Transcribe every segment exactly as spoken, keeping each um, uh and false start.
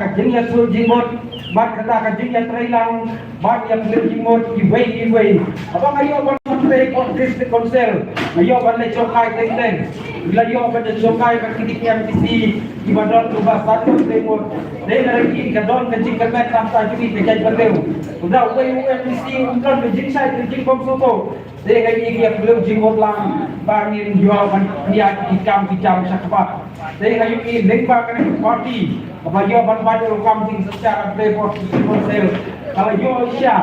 ka jingïatur jingmut bad kata ka jingïatreilang bad ïa pynlong jingmut iwei iwei. Haba nga ïoh ban pyntrei pdeng District Council, nga ïoh ban leit jong kai teng teng. Nga ïoh ban leit jong kai bad kine ki MDC kiba don ruh ba san ngut. Dei na ri ka don ka jingkyrmen tam ta jong ngi ka jaitbynriew. Uda uwei u MDC um don ka jingshai ka jingbym sngewthuh. Te nga ïohi ïa ka lum jingmut lang ba ngin ïoh ban ïa ki kam ki jam sha khmat. Te nga ïohi lyngba kane ka party ba ïoh ban bat ïa u kam jingsynshar hangtei bad ki council. Ka la ïoh sha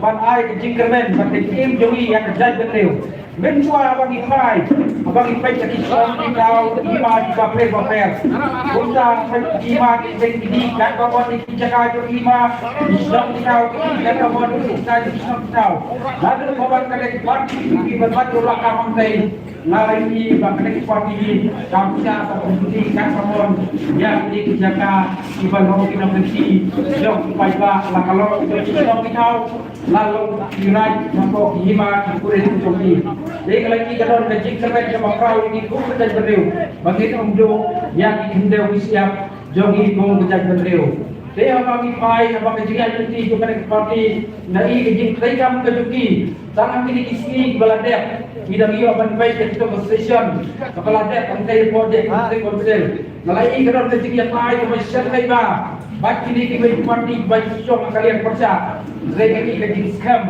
ban ai ka jingkyrmen bad ka jingim jong ngi ïa ka jaitbynriew. Mynshuwa ba ngi phai ba ngi peit ïa ki shnong ki thaw ki hima kiba pher ba pher. Kumta peit ki hima ki seng ki dih katba mon ki jaka jong ki hima, ki shnong ki thaw ki dih katba mon ki jaka jong ki shnong ki thaw. Lada ba wan ka dei ka party kiba bat ïa u lakam hangtei, nga la ïohi ba ka dei ka party hi kam shah ka pynbudi katba mon ïa kine ki jaka kiba long ki nongkynti jong ki paidbah, la ka long jong ki shnong ki thaw, la long ki raid hapoh ki hima ki pulit jong ki. Dei ka la ki ka don ka jingkyrmen kaba khraw ïa ngi kum ka jaitbynriew ba ngin ym duh ïa ki khyndew ki shyiap jong ngi kum ka jaitbynriew. Te haba ngi phai haba ka jingïaid lynti jong kane ka party, nga i ka jingtreikam ka jong ki. Tang ha kine ki sngi kiba la dep ngi dang ïoh ban peit ïa kito ki session kaba la dep hangtei hapoh District Council. Nga la i ka don ka jingïatai kaba sngewsih ba bad kine kiwei ki party kiba shong ha ka liang pyrshah. Hynrei nga i ka jingskhem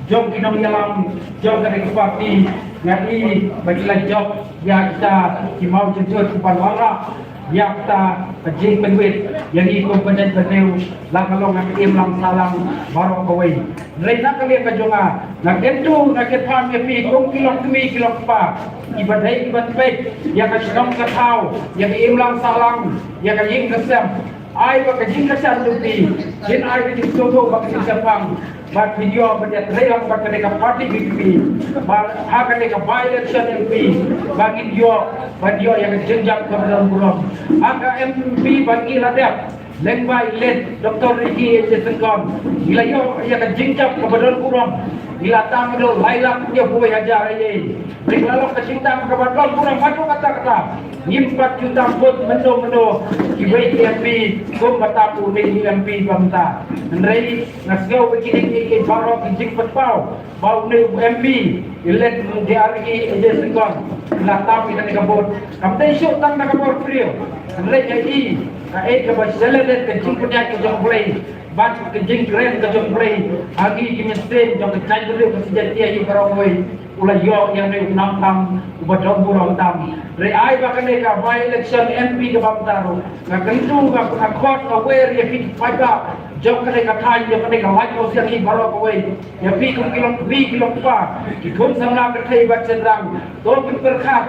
jong ki nongïalam jong kane ka party, nga i ba ki la jop ïa kita ki mawjynjar kiban wanrah ïa kata ka jingpynwit ïa ngi kum ka jaitbynriew, la ka long ha ka imlang sahlang baroh kawei. Hynrei na ka liang ka jong nga, nga kyntu nga kyrpad ïa phi kum ki lok kmie ki lok kpa kiba dei kiba peit ïa ka shnong ka thaw, ïa ka imlang sahlang, ïa ka ïing ka sem. Ai ba ka jingkyrshan jong phi kin ai ka jingsngewthuh bad ka jingshemphang. Bad phin ïoh ban ïatreilang bad kane ka party VPP. Bad ha kane ka by election MP ba ngin ïoh ban ïoh ïa ka jingjop kaba don burom. Ha ka MP ba ngi la dep lyngba i late Doctor Ricky A J Syngkon, ngi la ïoh ïa ka jingjop kaba don burom. Ngi la tam haduh lai lak hynñiewphew wei hajar ei ei. Hynrei la long ka jingtam kaba don burom haduh katta katta. Ngim pat ju tam bud mynno mynno kiwei ki MP kumba tam une u MP ba mynta. Hynrei nga sngew ba kine ki baroh ki jingpynpaw ba une u MP i late Doctor Ricky A J Syngkon la tam ïa kane ka bud. Kam dei shuh tang na ka bor briew. Hynrei nga i kaei kaba shalyndet ka jingpynïaid ka jong U Blei bad ka jingkren ka jong U Blei ha ngi ki mynsiem jong ka jaitbynriew ka Jaiñtia hi baroh kawei. U la ïoh ïa une u nongtam uba don burom tam. Hynrei ai ba kane ka by election MP kaba mynta ruh nga kyntu nga khot nga wer ïa phi ki paidbah jong kane ka thaiñ, jong kane ka laitmawsiang hi baroh kawei. Ïa phi kum ki long kmie ki long kpa, ki khun samla kynthei bad shynrang, to pynpyrkhat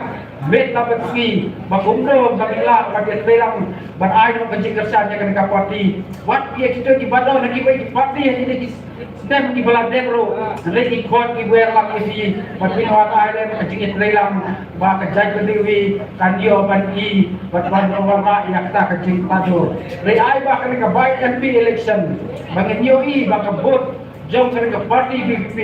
met la bad sngi ba kumno ba ngin lah ban ïatreilang ban ai noh ka jingkyrshan ïa kane ka party. Wat ïa kito kiba don ha kiwei ki party ha kine ki snem kiba la dep ruh, hynrei ki khot ki wer lang ïa phi ba phin wad ai lem ka jingïatreilang ba ka jaitbynriew hi kan ïoh ban i bad ban wanrah ïa kata ka jingpynjur. Hynrei ai ba kane ka by MP election ba ngin ïohi ba ka vote jong kane ka party VPP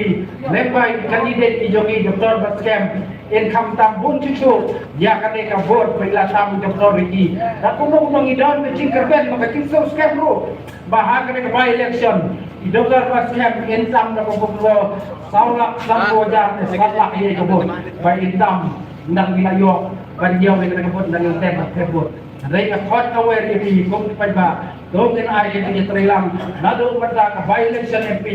lem ba i candidate i jong i Doctor Batskhem in khamtam bun shuh shuh ïa kane ka vote ba i la tam i Doctor Ricky. Da kumno kumno ngi don ka jingkyrmen bad ka jingsngewskhem ruh ba ha kane ka by election i Doctor Batskhem in tam da ka kumno saw lak sanphew hajar ne san lak ïa ka vote ba in tam. Nang ngi la ïoh ban ïoh ïa kane ka vote nang ngi tem ban tem vote. Hynrei nga khot nga wer ïa phi kum ki paidbah, to ngin ai ka jingïatreilang naduh mynta ka by election MP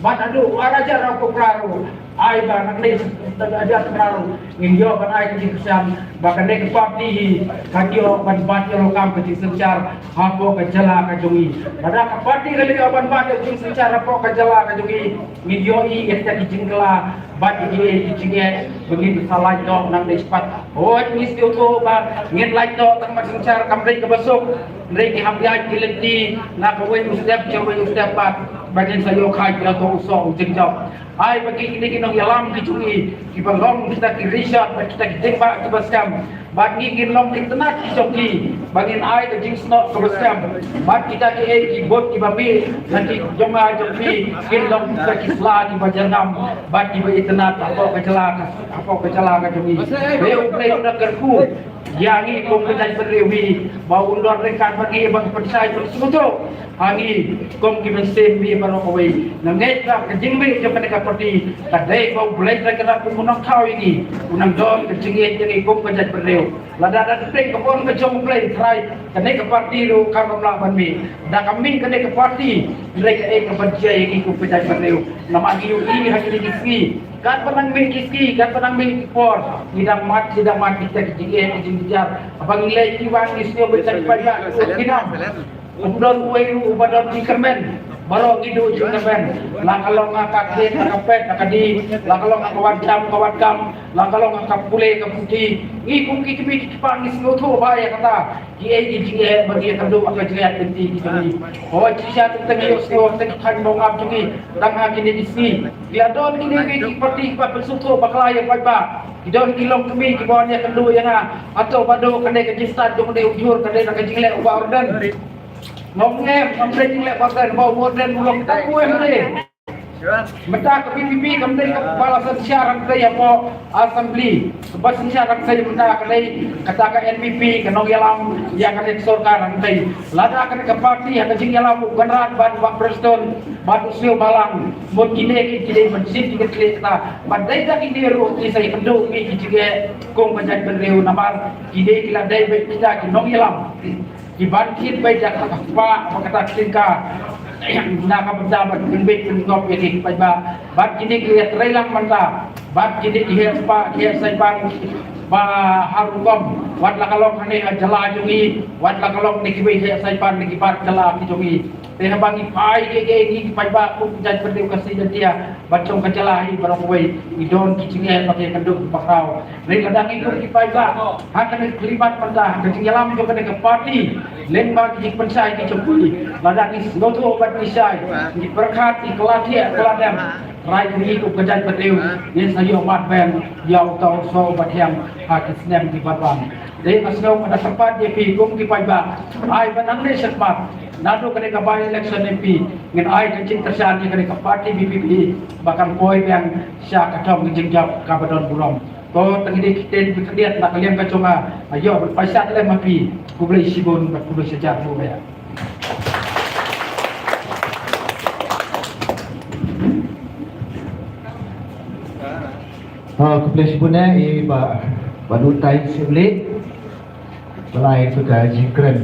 bad naduh ar hajar arphew phra ruh. Ai ba nangne ar hajar phra ruh ngin ïoh ban ai ka jingkyrshan ba kane ka party hi kan ïoh ban bat ïa u kam ka jingsynshar hapoh ka jylla ka jong ngi. Lada ka party ka la ïoh ban bat ïa u jingsynshar hapoh ka jylla ka jong ngi, ngin ïohi ïa kita ki jingkylla bad ïa ki jingeh ba ngin sa lait noh nangne shaphang. Hooid ngi sngewthuh ba ngin lait noh tang ba synshar kam dei kaba suk. Hynrei ki hap ïaid ki lynti na kawei u step sha kawei u step pat ba ngin sa ïoh kha ïa uto u soh u jingjop. Ai ba ki kine ki nongïalam ki jong ngi kiba long kita ki resort bad kita ki jingbah kiba skhem. Bad ngi kin long ki tnat ki jong ki ba ngin ai ka jingsnoh kaba skhem. Bad kita kiei ki vote kiba mih na ki jong nga jong phi kin long kita ki sla kiba jyrngam bad kiba itynnat hapoh ka jylla ka, hapoh ka jylla ka jong ngi. Ba ïa U Blei un da kyrkhu ïa ngi kum ka jaitbynriew hi, ba un don ryngkat bad ngi ban pynshai pynsngewthuh ha ngi kum ki mynsiem hi baroh kawei. Nga ngeit ba ka jingmih jong kane ka party ka dei ba U Blei Trai Kynrad un nongthaw ïa ngi, un nang don ka jingngeit ïa ngi kum ka jaitbynriew. Lada da ka teng ka bor ka jong U Blei Trai, kane ka party ruh kam lah ban mih. Da ka mih kane ka party, hynrei kaei kaban jia ïa ngi kum ka jaitbynriew? Namar ngi ïohi ha kine ki sngi, katba nang mih ki sngi, katba nang mih ki por, ngi dang mad, ngi dang mad kita ki jingeh ki jingjynjar. Haba ngi leit ngi wan ngi sngew beit kita ki paidbah ki dang, um don uwei ruh uba don jingkyrmen. Baroh ngi duh jingkyrmen. La ka long ha ka thied, ha ka pet, ha ka die, la ka long ha ka wad jam, ka wad kam, la ka long ha ka pule ka puthi. Ngi kum ki kmie ki kpa ngi sngewthuh bha ïa kata. Kiei ki jingeh ba ngi ïakynduh ha ka jingïaid lynti ki jong ngi. Hooid, shisha teng teng ngi ïohsngew ha ki thaiñ bongap jong ngi tang ha kine ki sngi. Ki la don kine ki party kiba pynsngewthuh bakla ïa paidbah. Ki don ki longkmie kiba wan ïakynduh ïa nga. Hato ba duh kane ka jingstad jong une u jhur ka dei na ka jingleh u Bah Ardent? Ngam ngem, ngam dei jingleh Bah Ardent, ba u Bah Ardent u long tang u MLA. Mynta ka VPP kam dei kaba la synshar hangtei hapoh Assembly. Kaba synshar hangtei mynta ka dei kata ka NPP ka nongïalam ïa kane ka sorkar hangtei. Lada kane ka party ha ka jingïalam u Conrad bad Bah Prestone bad u Sniawbhalang, mut kine ki ki dei ban shim ki kyrteng kata. Bad dei da kine ruh ki sa ïakynduh ki ki jingeh kum ka jaitbynriew namar ki dei ki la dei beit kita ki nongïalam. Ki ban thied beit ïa ka kpa ba kata ka tyngka na ka bynta ban pynbeit pynngop ïa ki paidbah. Bad kine ki ïatreilang mynta bad kine ki heh spah ki heh saipan ba ha rukom, wat la ka long hangne ha jylla jong ngi, wat la ka long ne kiwei heh saipan ne ki bar jylla ki jong ngi. Te haba ngi phai ïa ki, ngi ki paidbah kum ki jaitbynriew Khasi Jaintia ba jong ka jylla hi baroh kawei, ngi don ki jingeh ba ki ïakynduh ba khraw. Hynrei lada ngi kum ki paidbah ha kane ka khyllipmat mynta ha ka jingïalam jong kane ka party lyngba ki jingpynshai ki jong ki, lada ngi sngewthuh bad ngi shai, ngi pyrkhat, ngi kylla thiah kylla dem, trai ngi kum ka jaitbynriew ngin sa ïoh mad beiñ ïa uta u soh uba thiang ha ki snem kiban wan. Dei nga sngew ka da kyrpad ïa phi kum ki paidbah, ai ba nangne shakhmat naduh kane ka by election MP ngin ai ka jingkyrshan ïa kane ka party VPP ba kan poi biang sha ka thong ka jingjop kaba don burom. To tang ïa ki ktien ki khyndiat na ka liang ka jong nga, nga ïoh ban pynshai lem ha phi. Khublei shibun bad khublei shihajar nguh ïa. Ha, khublei shibun eh i Bah Badutai Syiemlieh. Ba la ai ïa ka jingkren.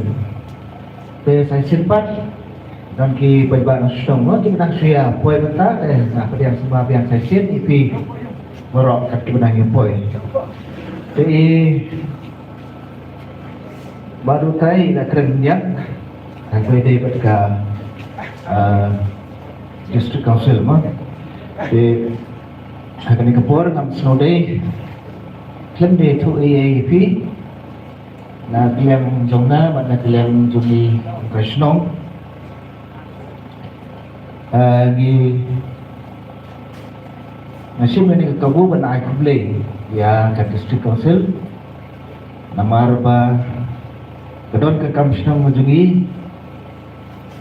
Te sa shisien pat don ki paidbah na shnong mo kiba dang shu ïa poi mynta, te nga pdiang sngewbha biang sa shisien ïa phi baroh kat kiba dang ïa poi. Te i Bah Dutai i la kren ïa ka dei bad ka, ah, District Council mo. Te ha kane ka por ngam sngewdei khlem da ïathuh ei ei ïa phi na ka liang jong nga bad na ka liang jong i ka shnong. Ah, ngi, nga shim ïa kane ka kabu ban ai khublei ïa ka District Council namar ba ka don ka kam shnong jong ngi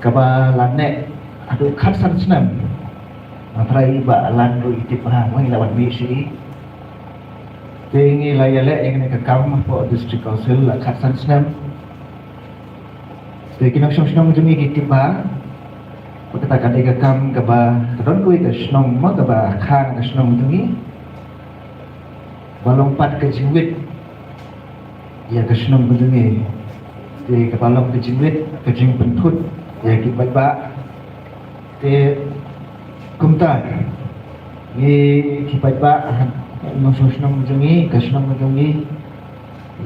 kaba la neh haduh khatsan snem. Nga trai ba la neh ruh i tip ba ngi la wan mih sha i. Te ngi la ïaleh ïa kane ka kam hapoh District Council la khatsan snem. Te ki nongshong shnong jong ngi ki tip ba kata ka dei ka kam kaba ka don kawei ka shnong mo kaba kha na ka shnong jong ngi ba long pat ka jingwit ïa ka shnong jong ngi. Te kaba long ka jingwit ka jingpynthut ïa ki paidbah. Te kumta ngi ki paidbah nongshong shnong jong ngi, ka shnong jong ngi,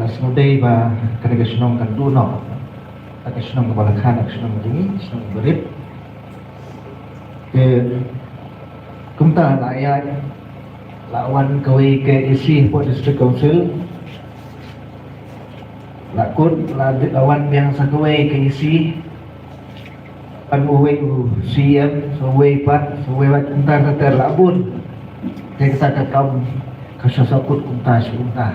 la sngewdei ba kane ka shnong kan duh noh. Ka shnong kaba la kha na ka shnong jong ngi, shnong barit. Te kumta la ïa la wan kawei ka EC hapoh District Council. La kut la wan biang sa kawei ka EC. Pan uwei u CEM, sa uwei pat, sa uwei pat kumta ter ter la bun. Te kata ka kam ka sha sa kut kumta sha kumta.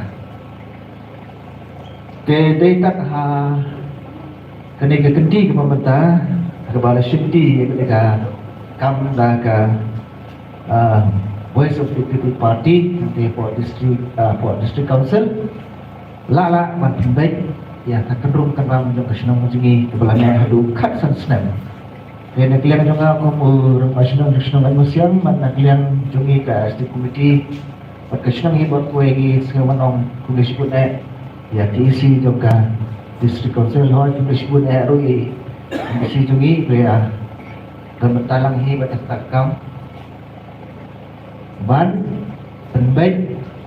Te dei tang ha kane ka kynti kaba mynta kaba la shimti ïa kane ka kam da ka, ah, Voice of the People Party, te hapoh district, ah, hapoh District Council. Lah lah ban pynbeit ïa ka kynrum kynram jong ka shnong jong ngi kaba la neh haduh khatsan snem. Te na ka liang jong nga kum u rangbah shnong jong shnong Ïew Mawsiang, bad na ka liang jong ngi ka executive committee bad ka shnong hi bad kawei ngi sngew ban ong khublei shibun eh ïa ka E C jong ka District Council, hooid khublei shibun eh ruh ïa ka E C jong ngi ba ïa ka mynta lang hi bad ka kam ban pynbeit,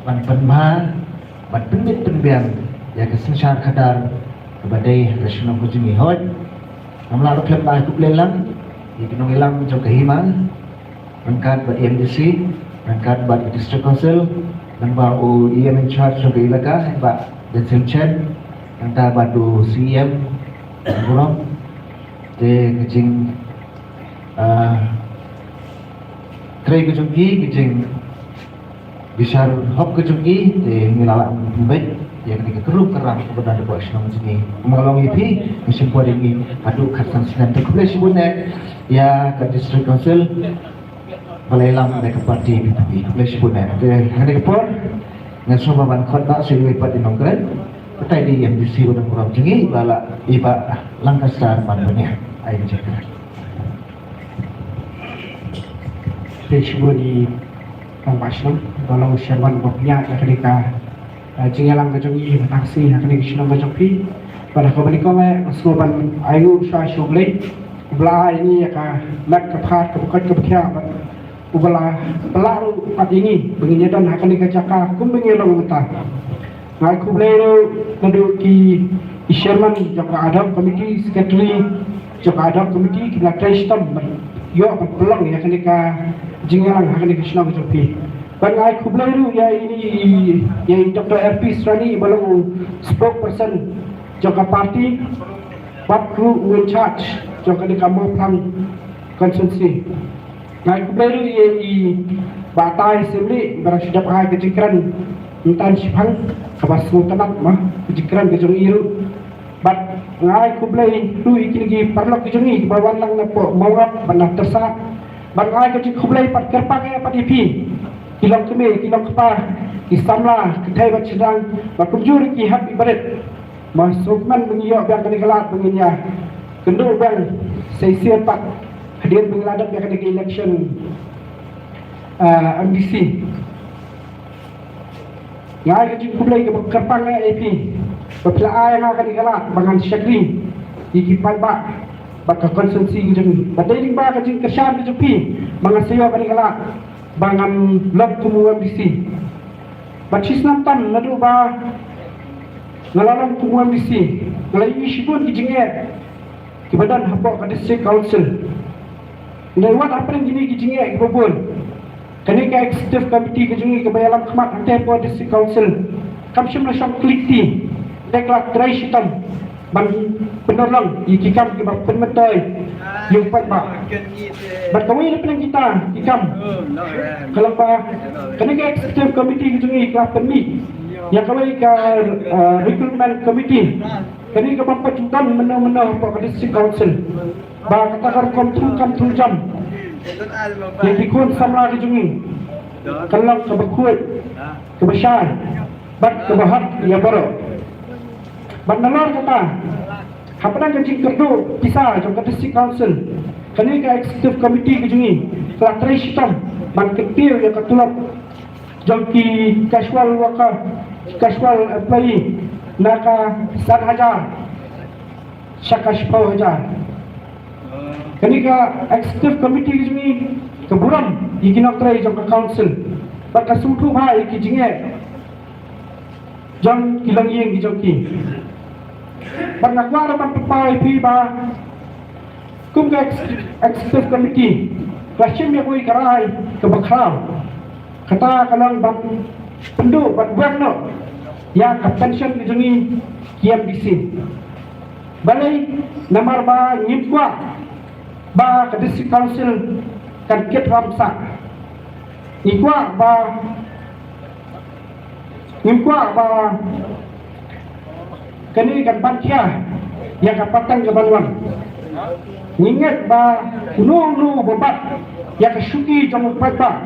ban pynbha, ban pynbeit pynbiang ïa ka synshar khadar kaba dei ha ka shnong ka jong ngi, hooid. Ngam lah ruh khlem ai khublei lang ïa ki nongïalam jong ka hima, ryngkat bad E M D C, ryngkat bad ka District Council, nangba u E M in charge jong ka elaka, Bah Densel Chen, nangta bad u C E M, burom. Te ka jing, ah, trei ka jong ki, ka jingbishar hok ka jong ki, te ngi la lah ban pynbeit ïa kane ka kynrum kynram kaba don hapoh shnong jong ngi. Kumba nga la ong ïa phi, ngi shim por ïa ngi haduh khatsan snem. Te khublei shibun eh ïa ka District Council ba la ïalam da ka party V P P. Khublei shibun eh. Te ha kane ka por nga sngewbha ban khot noh sha iwei pat i nongkren, utai i M D C ba don burom jong ngi, i Bah, i Bah Lancaster Manbynnia. Ai, jingkren. Te shibun i rangbah shnong, ba long u chairman ba pynïaid ïa kane ka, eh, jingïalang ka jong ngi mynta ka sngi ha kane ka shnong ka jong phi. Bad ha kaba nyngkong eh nga sngewbha ban ainguh shuwa sha U Blei uba la ai ïa ngi ïa ka met ka phad kaba koit kaba khiah bad uba la pynlah ruh pat ïa ngi ba ngin ïa don ha kane ka jaka kumba ngi long mynta. Nga ai khublei ruh naduh ki, ki chairman jong ka ad hoc committee, secretary jong ka ad hoc committee, kiba la trei shitom ban ïoh ban pynlong ïa kane ka jingïalang ha kane ka shnong jong phi. Bad nga ai khublei ruh ïa i, ïa i Doctor R P Srani ba long u spokesperson jong ka party, bad ruh u in charge jong kane ka Mawphlang constituency. Nga ai khublei ruh ïa i Bah Tai Syiemlieh ba la shu dep ai ka jingkren mynta shipang kaba sngewtynnat ma ka jingkren ka jong i ruh. Bad nga ai khublei ruh ïa kine ki paralok ki jong ngi kiba wan lang napoh Mawngap bad na Tyrsad. Bad nga ai ka jingkhublei pat kyrpang ïa pat ïa phi ki long kmie ki long kpa, ki samla kynthei bad shynrang bad kumjuh ruh ki hep ki barit. Ba sngewkmen ba ngi ïoh biang kane ka lad ba ngin ïa kynduh biang sa shisien pat hadien ba ngi la dep ïa kane ka election, ah, M D C. Nga ai ka jingkhublei kaba kyrpang ïa phi ba phi la ai ïa nga kane ka lad ba ngan shakri ïa ki paidbah bad ka constituency ka jong ngi. Bad dei lyngba ka jingkyrshan ka jong phi ba ngan sa ïoh kane ka lad ba ngan long kum u M D C. Bad shi snem tam naduh ba nga la long kum u M D C, nga la ïohi shibun ki jingeh kiba don hapoh ka District Council. Nga la ïohi wat hapdeng kine ki jingeh kiba bun, kane ka Executive Committee ka jong ngi kaba ïalam khmat hangtei hapoh District Council kam shym la shong klik ti. Te ka la trei shitom ban pynurlong ïa ki kam kiba pynmyntoi ïa u paidbah. Bad kawei na pdeng kita ki kam ka long ba kane ka Executive Committee ka jong ngi ka la pynmih ïa kawei ka, eh, Recruitment Committee. Kane ka bym pat ju don mynno mynno hapoh ka District Council ba kata ka rukom thung kam thung jam ïa ki khun samla ka jong ngi. Ka long kaba khuid, kaba shai bad kaba hok ïa baroh. Bad nalor kata, hapdeng ka jingkyrduh pisa jong ka District Council, kane ka Executive Committee ka jong ngi ka la trei shitom ban kyntiew ïa ka tulop jong ki casual worker, casual employee na ka san hajar sha ka shiphew hajar. Kane ka Executive Committee ka jong ngi ka burom ïa ki nongtrei jong ka Council bad ka sngewthuh bha ïa ki jingeh jong ki longïing ki jong ki. Bad nga kwah ruh ban pynpaw ïa phi ba kum ka ex-, Executive Committee ka shim ïa kawei ka rai kaba khraw. Kata ka long ban pynduh bad buh noh ïa ka pension ka jong ngi ki M D C. Balei? Namar ba ngim kwah ba ka District Council kan kit ramsah. Ngi kwah ba, ngim kwah ba kane kan ban khia ïa ka pateng ka ban wan. Ngi ngeit ba uno uno uba bat ïa ka shuki jong u paidbah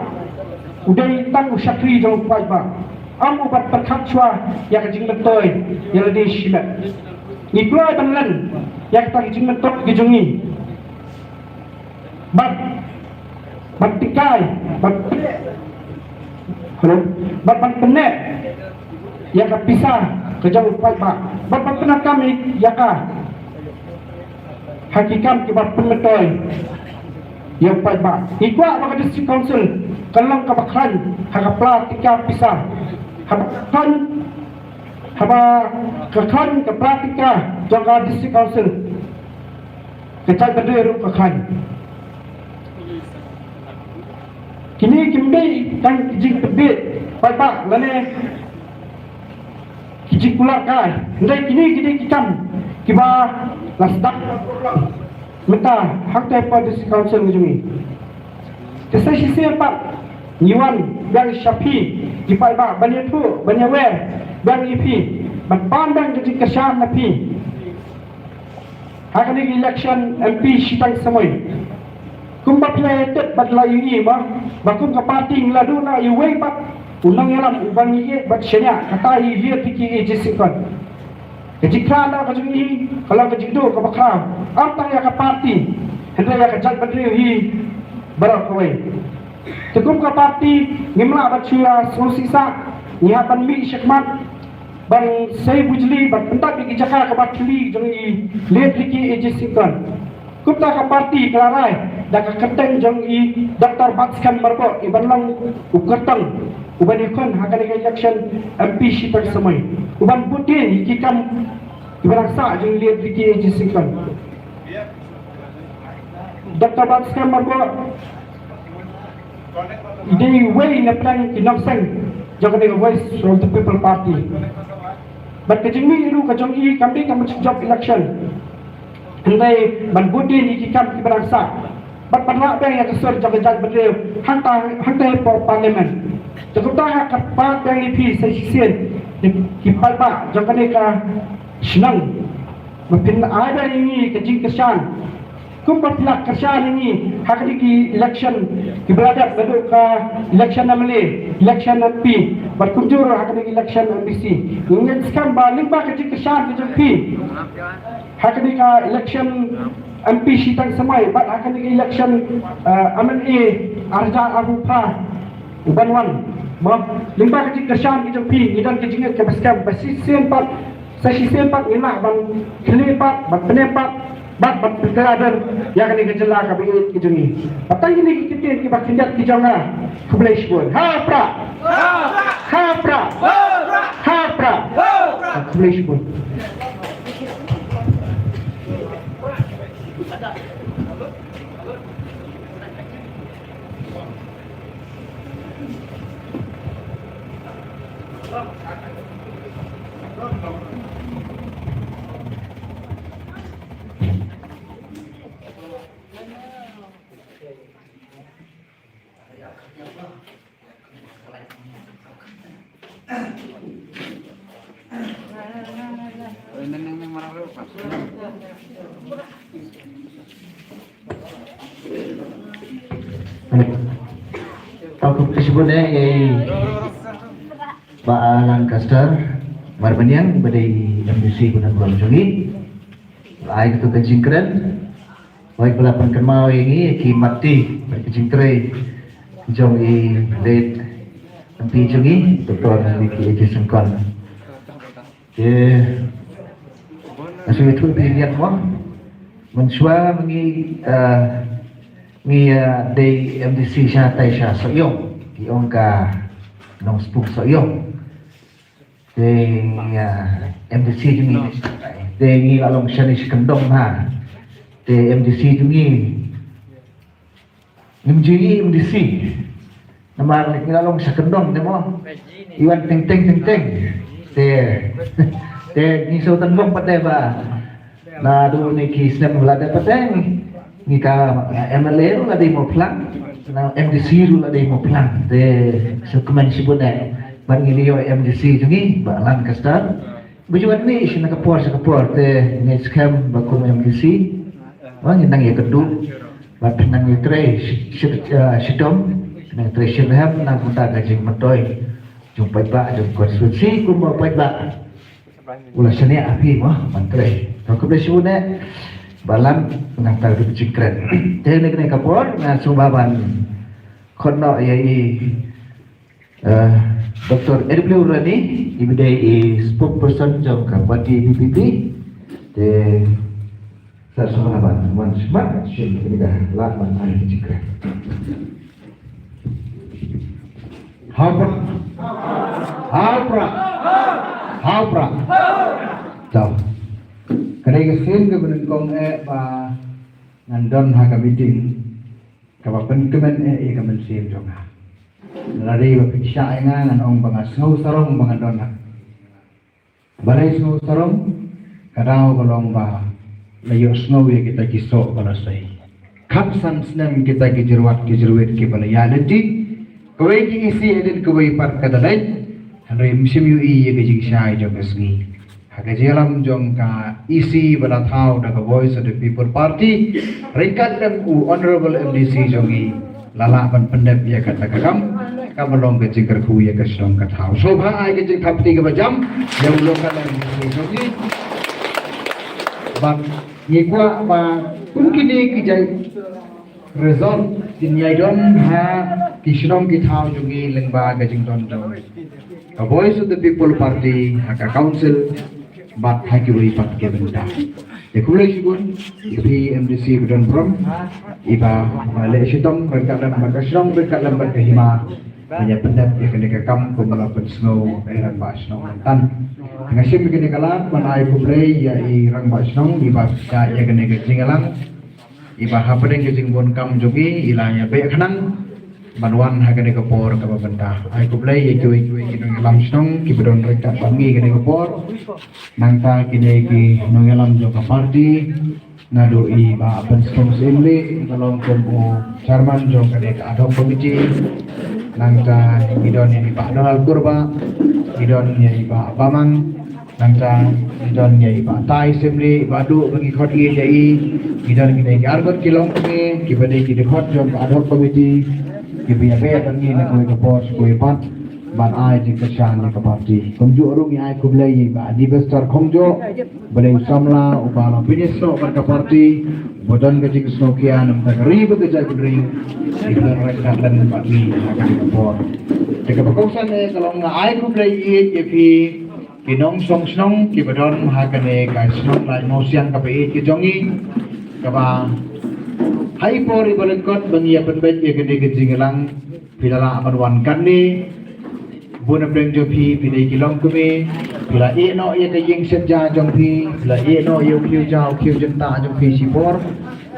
u dei tang u shakri jong u paidbah. Ym u ban pyrkhat shuwa ïa ka jingmyntoi ïa lade shimet. Ngi kloi ban len ïa kata ka jingmyntoi ka jong ngi. Bad ban tikai, ban, hello, bad ban pynneh ïa ka pisa ka jong u paidbah, bad ban pyndonkam ïa ka ha ki kam kiba pynmyntoi ïa u paidbah. Ngi kwah ba ka District Council kan long kaba khlaiñ ha ka pla tikai pisa, haba khlaiñ, haba ka khlaiñ ka pla tikai jong ka District Council, ka jaitbynriew ruh ka khlaiñ. Kine kim dei tang ki jingpynbeit paidbah lane ki jingkular kai. Hynrei kine ki dei ki kam kiba la sdang mynta hangta hapoh District Council ka jong ngi. Te sa shisien pat ngi wan biang sha phi ki paidbah ban ïathuh, ban ïawer biang ïa phi, ban pan biang ka jingkyrshan na phi ha kane ka election M P shiteng samoi. Kumba phi la ïatip bad la ïohi mo, ba kum ka party ngi la duh noh ïa uwei pat u nongïalam uba ngi ïeit bad shaniah, kata i Lt. Ricky A J Syngkon. Ka jingkhlaiñ noh ka jong i ka long ka jingduh kaba khraw, ym tang ïa ka party hynrei ïa ka jaitbynriew hi baroh kawei. Te kum ka party ngim lah ban shu ïa sngewsih sah, ngi hap ban mih shakhmat ban sei bujli, ban pyndap ïa ki jaka kaba thli jong i Lt. Ricky A J Syngkon. Kumta ka party ka la rai da ka kyrteng jong i Doctor Batskhem Myrboh, i ban long u kyrtong u ban ïakhun ha kane ka election M P shiteng samoi, u ban bud dien ïa ki kam kiba dang sah jong i Lt. Ricky A J Syngkon. Doctor Batskhem Myrboh i dei uwei na pdeng ki nongseng jong kane ka Voice of the People Party. Bad ka jingmih ruh ka jong i kam dei tang ban jop election, hynrei ban bud dien ïa ki kam kiba dang sah, bad ban lah biang ïa ka sur jong ka jaitbynriew hangta, hangta hapoh Parliament. Te kumta nga kyrpad biang ïa phi sa shisien, ïa ki paidbah jong kane ka shnong, ba phin ai biang ïa ngi ka jingkyrshan kumba phi la kyrshan ïa ngi ha kine ki election kiba la dep, naduh ka election M L A, election M P, bad kumjuh ruh ha kine ki election M D C. Ngi ngeit skhem ba lyngba ka jingkyrshan ka jong phi ha kane ka election M P shiteng samoi bad ha kane ka election, eh, M L A arhajar arphew phra, u ban wan. Mo, lyngba ka jingkyrshan ka jong phi ngi don ka jingngeit kaba skhem ba shisien pat, sa shisien pat ngin lah ban kylli pat, ban pynim pat, bad ban pynkylla ïa kane ka jylla kaba ïeit ka jong ngi. Bad tang kine ki kyntien kiba khyndiat ki jong nga. Khublei shibun. Ha prah. Ha prah. Ha prah. Khublei shibun. Khublei shibun ïa i Bah Lancaster Marbaniang, ba dei M D C Kutnam Grum jong ngi. Ai katu ka jingkren. Hooid, ba la pynkynmaw ïa ngi ki mat ti bad ki jingtrei jong i late M P jong ngi, Doctor Ricky A J Syngkon. Te nga shu ïathuh ïa phi ïa mo. Mynshuwa ma ngi, eh, ngi, eh, dei M D C shatai sha Sohiong, ki ong ka Nongspung Sohiong. Te, eh, M D C jong ngi, te ngi la long shane sha kyndong ha. Te M D C jong ngi, ngim ju ïohi M D C. Namar ngi la long sha kyndong te mo, i wan teng teng teng teng. Te, te ngi shu tang bong pat te ba naduh ne ki snem la dep pat te ngi ka, eh, M L A ruh la dei Mawphlang, na M D C ruh la dei Mawphlang. Te shu kmen shibun eh ban ngi ïoh M D C jong ngi Bah Lancaster. Ba ju wan mih sha ka por sha ka por te ngi skhem ba kum M D C ba ngin nang ïakynduh bad nang ïatrei shi-, shi-, eh, shitom, nang ïatrei shitrhem na ka bynta ka jingmyntoi. Jong paidbah jong constituency kumba paidbah u la shaniah ha phi mo ban trei. Ka khublei shibun eh ba la nangta ka jingkren. Te ne kane ka por nga sngewbha ban khot noh ïa i Dr Edwin Rani, i ba dei i spokesperson jong ka party VPP. Te sa sngewbha ban wan smat shin ka la ban ai ka jingkren. Hau pra. Hau pra. Hau pra. Tau. Ka dei ka sien kaba nyngkong eh ba ngan don ha ka meeting kaba pynkmen eh ïa ka mynsiem jong nga. Lada ba pynshai nga ngan ong ba nga sngew sarong ba ngan don ha. Balei sngew sarong? Ka daw ka long ba la ïohsngew ïa kita ki soh ba la sei. Khatsan snem kita ki jyrwat ki jyrwit kiba la ïaid lynti. Kawei ki isi hadien kawei pat ka da leit. Hynrei ym shym ïohi ïa ka jingshai jong ka sngi. Ha ka jingïalam jong ka isi ba la thaw da ka Voice of the People Party, ryngkat lem u Honorable MDC jong ngi, la lah ban pyndep ïa kata ka kam, kaba long ka jingkyrkhu ïa ka shnong ka thaw. Sngewbha ai ka jingthap kti kaba jam ïa u local MDC jong ngi. Bad ngi kwah ba kum kine ki jait result kin ïai don ha ki shnong ki thaw jong ngi lyngba ka jingdon jong ka Voice of the People Party ha ka council bad ha kiwei pat ki bynta. Te khublei shibun ïa phi MDC ba don burom, i ba leh shitom ryngkat lem bad ka shnong ryngkat lem bad ka hima ban ïa pyndep ïa kane ka kam kumba la pynsngew ïa i rangbah shnong mynta. Nga shim ïa kane ka lad ban ai khublei ïa i rangbah shnong i ba pynshai ïa kane ka jingïalang, i ba hapdeng ka jingbun kam jong i i la ïa beh khnang ban wan ha kane ka por kaba mynta. Ai khublei ïa kiwei kiwei ki nongïalam shnong kiba don ryngkat bad ngi kane ka por. Nangta kine ki nongïalam jong ka party, naduh i Bah Pynshong Syiemlieh, ka long kum u chairman jong kane ka ad hoc committee. Nangta ngi don ïa i Bah Donald Kurbah, ngi don ïa i Bah Bamang, nangta ngi don ïa i Bah Tai Syiemlieh, Bah Duh ba ngi khot ïa i, ngi don kine ki arngut ki longkmie kiba dei ki dkhot jong ka ad hoc committee kiba ïa beh bad ngi na kawei ka por sha kawei pat ban ai jingkyrshan ïa ka party. Kumjuh ruh ngi ai khublei ïa i Bah Dibester Khongjoh, ba dei u samla uba la pynïasoh bad ka party, uba don ka jingsngewkhia na bynta ka ri bad ka jaitbynriew, iba don ryngkat lem bad ngi ha kane ka por. Te kaba kongsan eh ka long nga ai khublei ïa phi ki nongshong shnong kiba don ha kane ka shnong Laitmawsiang kaba ïeit ka jong ngi, kaba ha i por iba lyngkot ba ngi ïa pynbeit ïa kane ka jingïalang, phi la lah ban wan kane bun na pdeng jong phi, phi dei ki longkmie, phi la ïeh noh ïa ka ïing shet ja jong phi, phi la ïeh noh ïa u khiew ja u khiew jyntah jong phi shipor.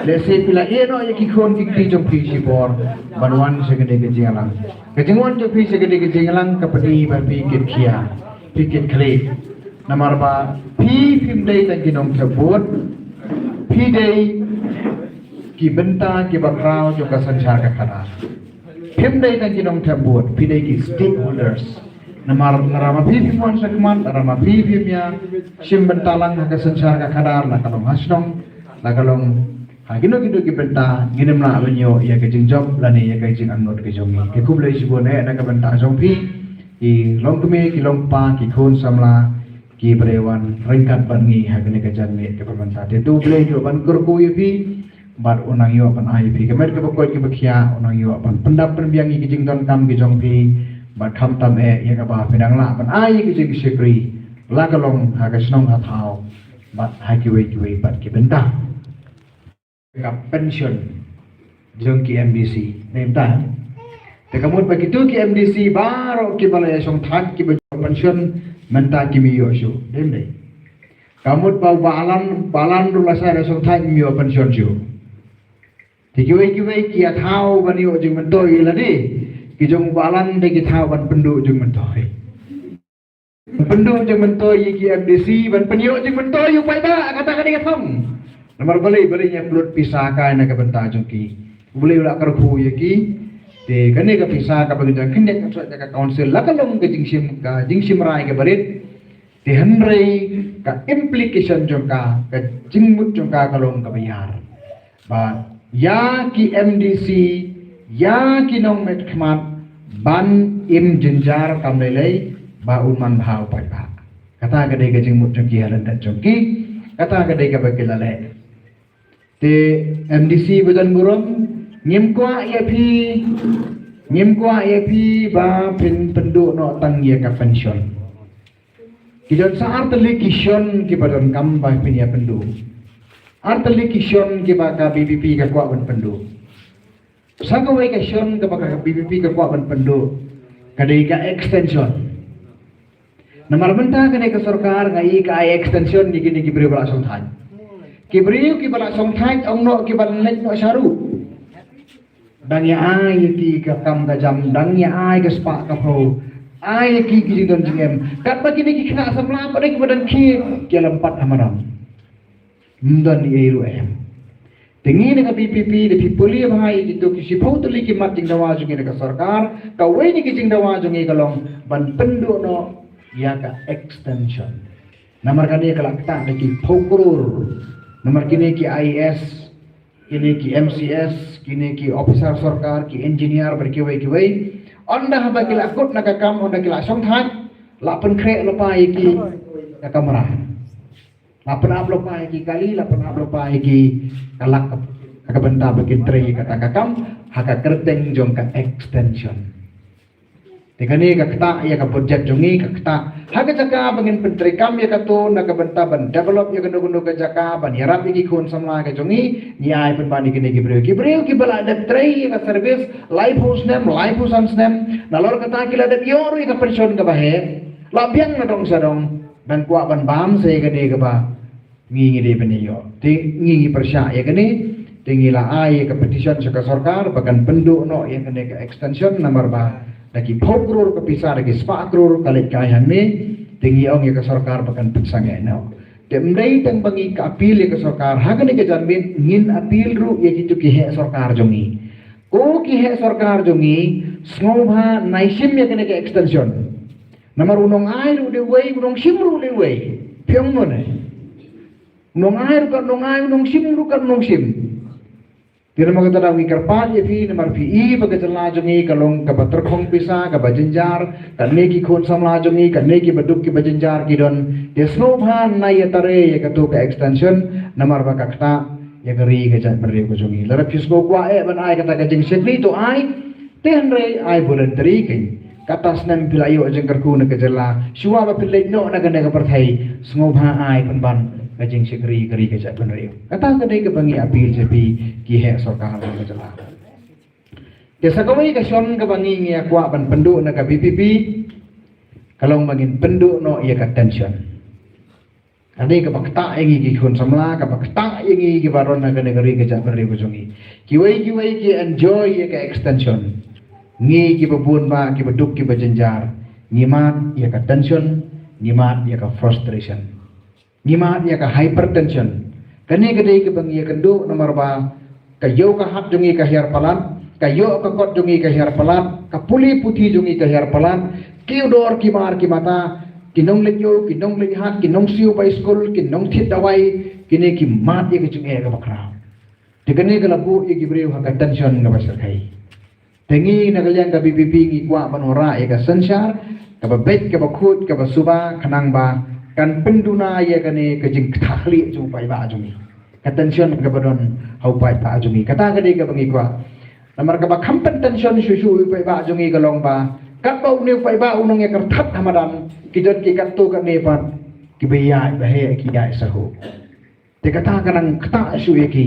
Lehse phi la ïeh noh ïa ki khun ki kti jong phi shipor ban wan sha kane ka jingïalang. Ka jingwan jong phi sha kane ka jingïalang ka pyni ba phi kit khia, phi kit khlieh. Namar ba phi phim dei tang ki nongthep vote, phi dei ki bynta kiba khraw jong ka synshar ka khadar. Phim dei tang ki nongthep vote, phi dei ki stakeholders. Namar lada ma phi phim wan shakhmat, lada ma phi phim ïa shim bynta lang ha ka synshar ka khadar, la ka long ha shnong, la ka long ha kino kino ki bynta, ngin ym lah ban ïoh ïa ka jingjop lane ïa ka jingangnud ka jong ngi. Te khublei shibun eh na ka bynta jong phi ki longkmie, ki longkpa, ki khun samla kiba dei wan ryngkat bad ngi ha kane ka janmiet kaba mynta. Te to U Blei un ïoh ban kyrkhu ïa phi bad un nang ïoh ban ai ïa phi ka met kaba koit kaba khiah, un nang ïoh ban pyndap pynbiang ïa ki jingdonkam ki jong phi bad khamtam eh ïa kaba phi nang lah ban ai ïa ki jingshakri la ka long ha ka shnong ha thaw bad ha kiwei kiwei pat ki bynta. Ka pension jong ki MDC. Dei mynta. Te ka mut ba kito ki MDC baroh kiba la ïa shongthait kiba ïoh pension mynta kim ïoh shuh. Dei mynta. Ka mut ba u Bah Alan, Bah Alan ruh la sa ïa shongthait kim ïoh pension shuh. Te kiwei kiwei ki ïa thaw ban ïoh jingmyntoi lade. Ki jong u Bah Alan de ki thaw ban pynduh jingmyntoi. Pynduh jingmyntoi ïa ki MDC ban pynïoh jingmyntoi ïa u paidbah, kata ka dei ka thong. Namar balei, balei ngi pynlut pisa kai na ka bynta jong ki. U Blei u la kyrkhu ïa ki. Te kane ka pisa kaba ngi dang kyndit ka sot na ka council la ka long ka jingshim, ka jingshim rai kaba rit. Te hynrei ka implication jong ka, ka jingmut jong ka ka long kaba ïar. Ba ïa ki MDC, ïa ki nongmihkhmat, ban im jynjar kam lei lei ba un man bha u paidbah. Kata ka dei ka jingmut jong ki ha lyndet jong ki. Kata ka dei kaba ki la leh. Te M D C ba don burom, ngim kwah ïa phi, ngim kwah ïa phi ba phin pynduh noh tang ïa ka pension. Ki don sa artylli ki shon kiba donkam ba phin ïa pynduh. Artylli ki shon kiba ka B P P ka kwah ban pynduh. Sa kawei ka shon kaba ka B P P ka kwah ban pynduh ka dei ka extension. Namar mynta kane ka sorkar nga i ka ai extension ïa kine ki briew ba la shongthait. Ki briew kiba la shongthait ong noh kiba leit noh sha ruh. Dang ïa ai ïa ki ka kam ka jam, dang ïa ai ka spah ka phew. Ai ïa ki ki jingdon jingem. Katba kine ki khynnah samla pat dei kiba don khie ki lympat ha madan. Ym don ei ruh em. Te ngi na ka B P P da phi pule bha ïa kito ki shiphew tylli ki mat jingdawa jong ngi na ka sorkar, kawei na ki jingdawa jong ngi ka long ban pynduh noh ïa ka extension. Namar kane ka la ktah da ki phew klur. Namar kine ki I A S, kine ki M C S, kine ki officer sorkar, ki engineer bad kiwei kiwei. Ynda haba ki la kut na ka kam, ynda ki la shongthait, la pynkhreh lypa ïa ki ka kamra. La pynap lypa ïa ki kali, la pynap lypa ïa ki ka lak, ka bynta ba kin trei ïa kata ka kam ha ka kyrteng jong ka extension. Te kane ka ktah ïa ka budget jong ngi, ka ktah ha ka jaka ba ngin pyntreikam ïa kato na ka bynta ban develop ïa kano kano ka jaka, ban ïarap ïa ki khun samla ka jong ngi. Ngi ai pynban ïa kine ki briew, ki briew kiba la dep trei ïa ka service laiphew snem, laiphew san snem, nalor kata ki la dep ïoh ruh ïa ka pension kaba heh, la biang na dong sha dong. Dang kwah ban bam sa ïa kane kaba ngi ngi dei ban ïoh. Te ngi ngi pyrshah ïa kane, te ngi la ai ïa ka petition sha ka sorkar ba kan pynduh noh ïa kane ka extension, namar ba da ki phew klur ka pisa, da ki spah klur ka leit kai hangne. Te ngi ong ïa ka sorkar ba kan pynsangeh noh. Te ym dei tang ba ngi ka appeal ïa ka sorkar, ha kane ka janmiet ngin appeal ruh ïa kito ki heh sorkar jong ngi. Ko ki heh sorkar jong ngi, sngewbha nai shim ïa kane ka extension. Namar u nongai ruh dei uwei, u nongshim ruh dei uwei. Phi ong mo ne? U nongai ruh kat u nongai, u nongshim ruh kat u nongshim. Te namar kata daw ngi kyrpad ïa phi, namar phi i ba ka jylla jong ngi ka long kaba tyrkhong pisa, kaba jynjar, kane ki khun samla jong ngi, kane kiba duk kiba jynjar ki don. Te sngewbha nai ïa tare ïa kato ka extension, namar ba ka ktah ïa ka ri ka jaitbynriew ka jong ngi. Lada phi sngew kwah eh ban ai kata ka jingshakri to ai, te hynrei ai voluntary kein. Kata snem phi la ïoh jingkyrkhu na ka jylla, shuwa ba phi leit noh na kane ka pyrthei, sngewbha ai pynban ka jingshakri ka ri ka jaitbynriew. Kata ka dei kaba ngi appeal ïa phi ki heh sorkar na ka jylla. Te sa kawei ka shon kaba ngi ngi kwah ban pynduh na ka B P P ka long ba ngin pynduh noh ïa ka tension. Ka dei kaba ktah ïa ngi ki khun samla, kaba ktah ïa ngi kiba don ha kane ka ri ka jaitbynriew ka jong ngi. Kiwei kiwei ki enjoy ïa ka extension. Ngi kiba bun ba, kiba duk kiba jynjar, ngi mad ïa ka tension, ngi mad ïa ka frustration, ngi mad ïa ka hypertension. Kane ka dei kaba ngi ïakynduh namar ba ka ïew ka hat jong ngi ka hiar palat, ka ïoh ka kot jong ngi ka hiar palat, ka pule puthi jong ngi ka hiar palat, ki dor ki mar ki mata, ki nongleit ïew, ki nongleit hat, ki nongsiew bai skul, ki nongthied dawai, kine ki mad ïa ka jingeh kaba khraw. Te kane ka la buh ïa ki briew ha ka tension kaba shyrkhei. Te ngi na ka liang ka B P P ngi kwah ban wanrah ïa ka synshar kaba beit, kaba khuid, kaba suba, khnang ba kan pynduna ïa kane ka jingktah khlieh jong u paidbah jong ngi. Ka tension kaba don ha u paidbah jong ngi. Kata ka dei kaba ngi kwah. Namar kaba kham pyntension shuh shuh u paidbah jong ngi ka long ba katba une u paidbah u nongïakyrthat ha madan, ki don ki katto katne pat kiba ïaid ba heh ki ïaid sahuh. Te kata ka nang ktah shuh ïa ki.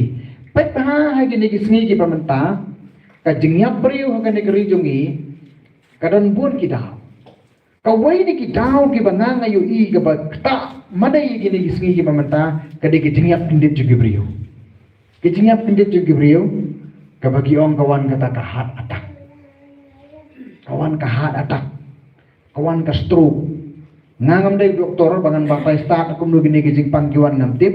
Peit bha ha kine ki sngi kiba mynta, ka jingïap briew ha kane ka ri jong ngi ka don bun ki daw. Kawei na ki daw kiba nga nga ïohi kaba ktah ma dei ïa kine ki sngi kiba mynta, ka dei ka jingïap kyndit jong ki briew. Ka jingïap kyndit jong ki briew kaba ki ong ka wan kata ka heart attack. Ka wan ka heart attack. Ka wan ka stroke. Nga ngam dei doktor ba ngan batai stad kumno kine ki jingpang ki wan ngam tip.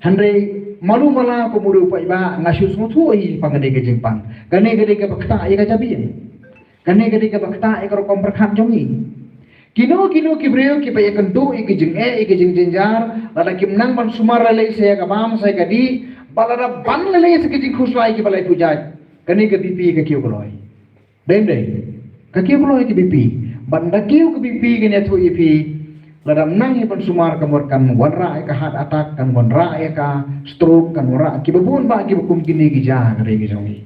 Hynrei malu mala kumno u paidbah nga shu sngewthuh hi pang kane ki jingpang. Kane ka dei kaba ktah ïa ka jabieng. Kane ka dei kaba ktah ïa ka rukom pyrkhat jong ngi. Kino kino ki briew kiba ïakynduh ïa ki jingeh ïa ki jingjynjar, lada kim nang ban sumar lei lei sa ïa ka bam sa ïa ka dih, ba lada ban lei lei sa ki jingkhuslai kiba lai pujat. Kane ka B P ka kiew kloi. Dei, dei. Ka kiew kloi ka B P. Bad da kiew ka B P kan ïathuh ïa phi, lada nang ïa ban sumar ka mut kan wanrah ïa ka heart attack, kan wanrah ïa ka stroke, kan wanrah kiba bun bah kiba kum kine ki jia ha ka ri ka jong ngi.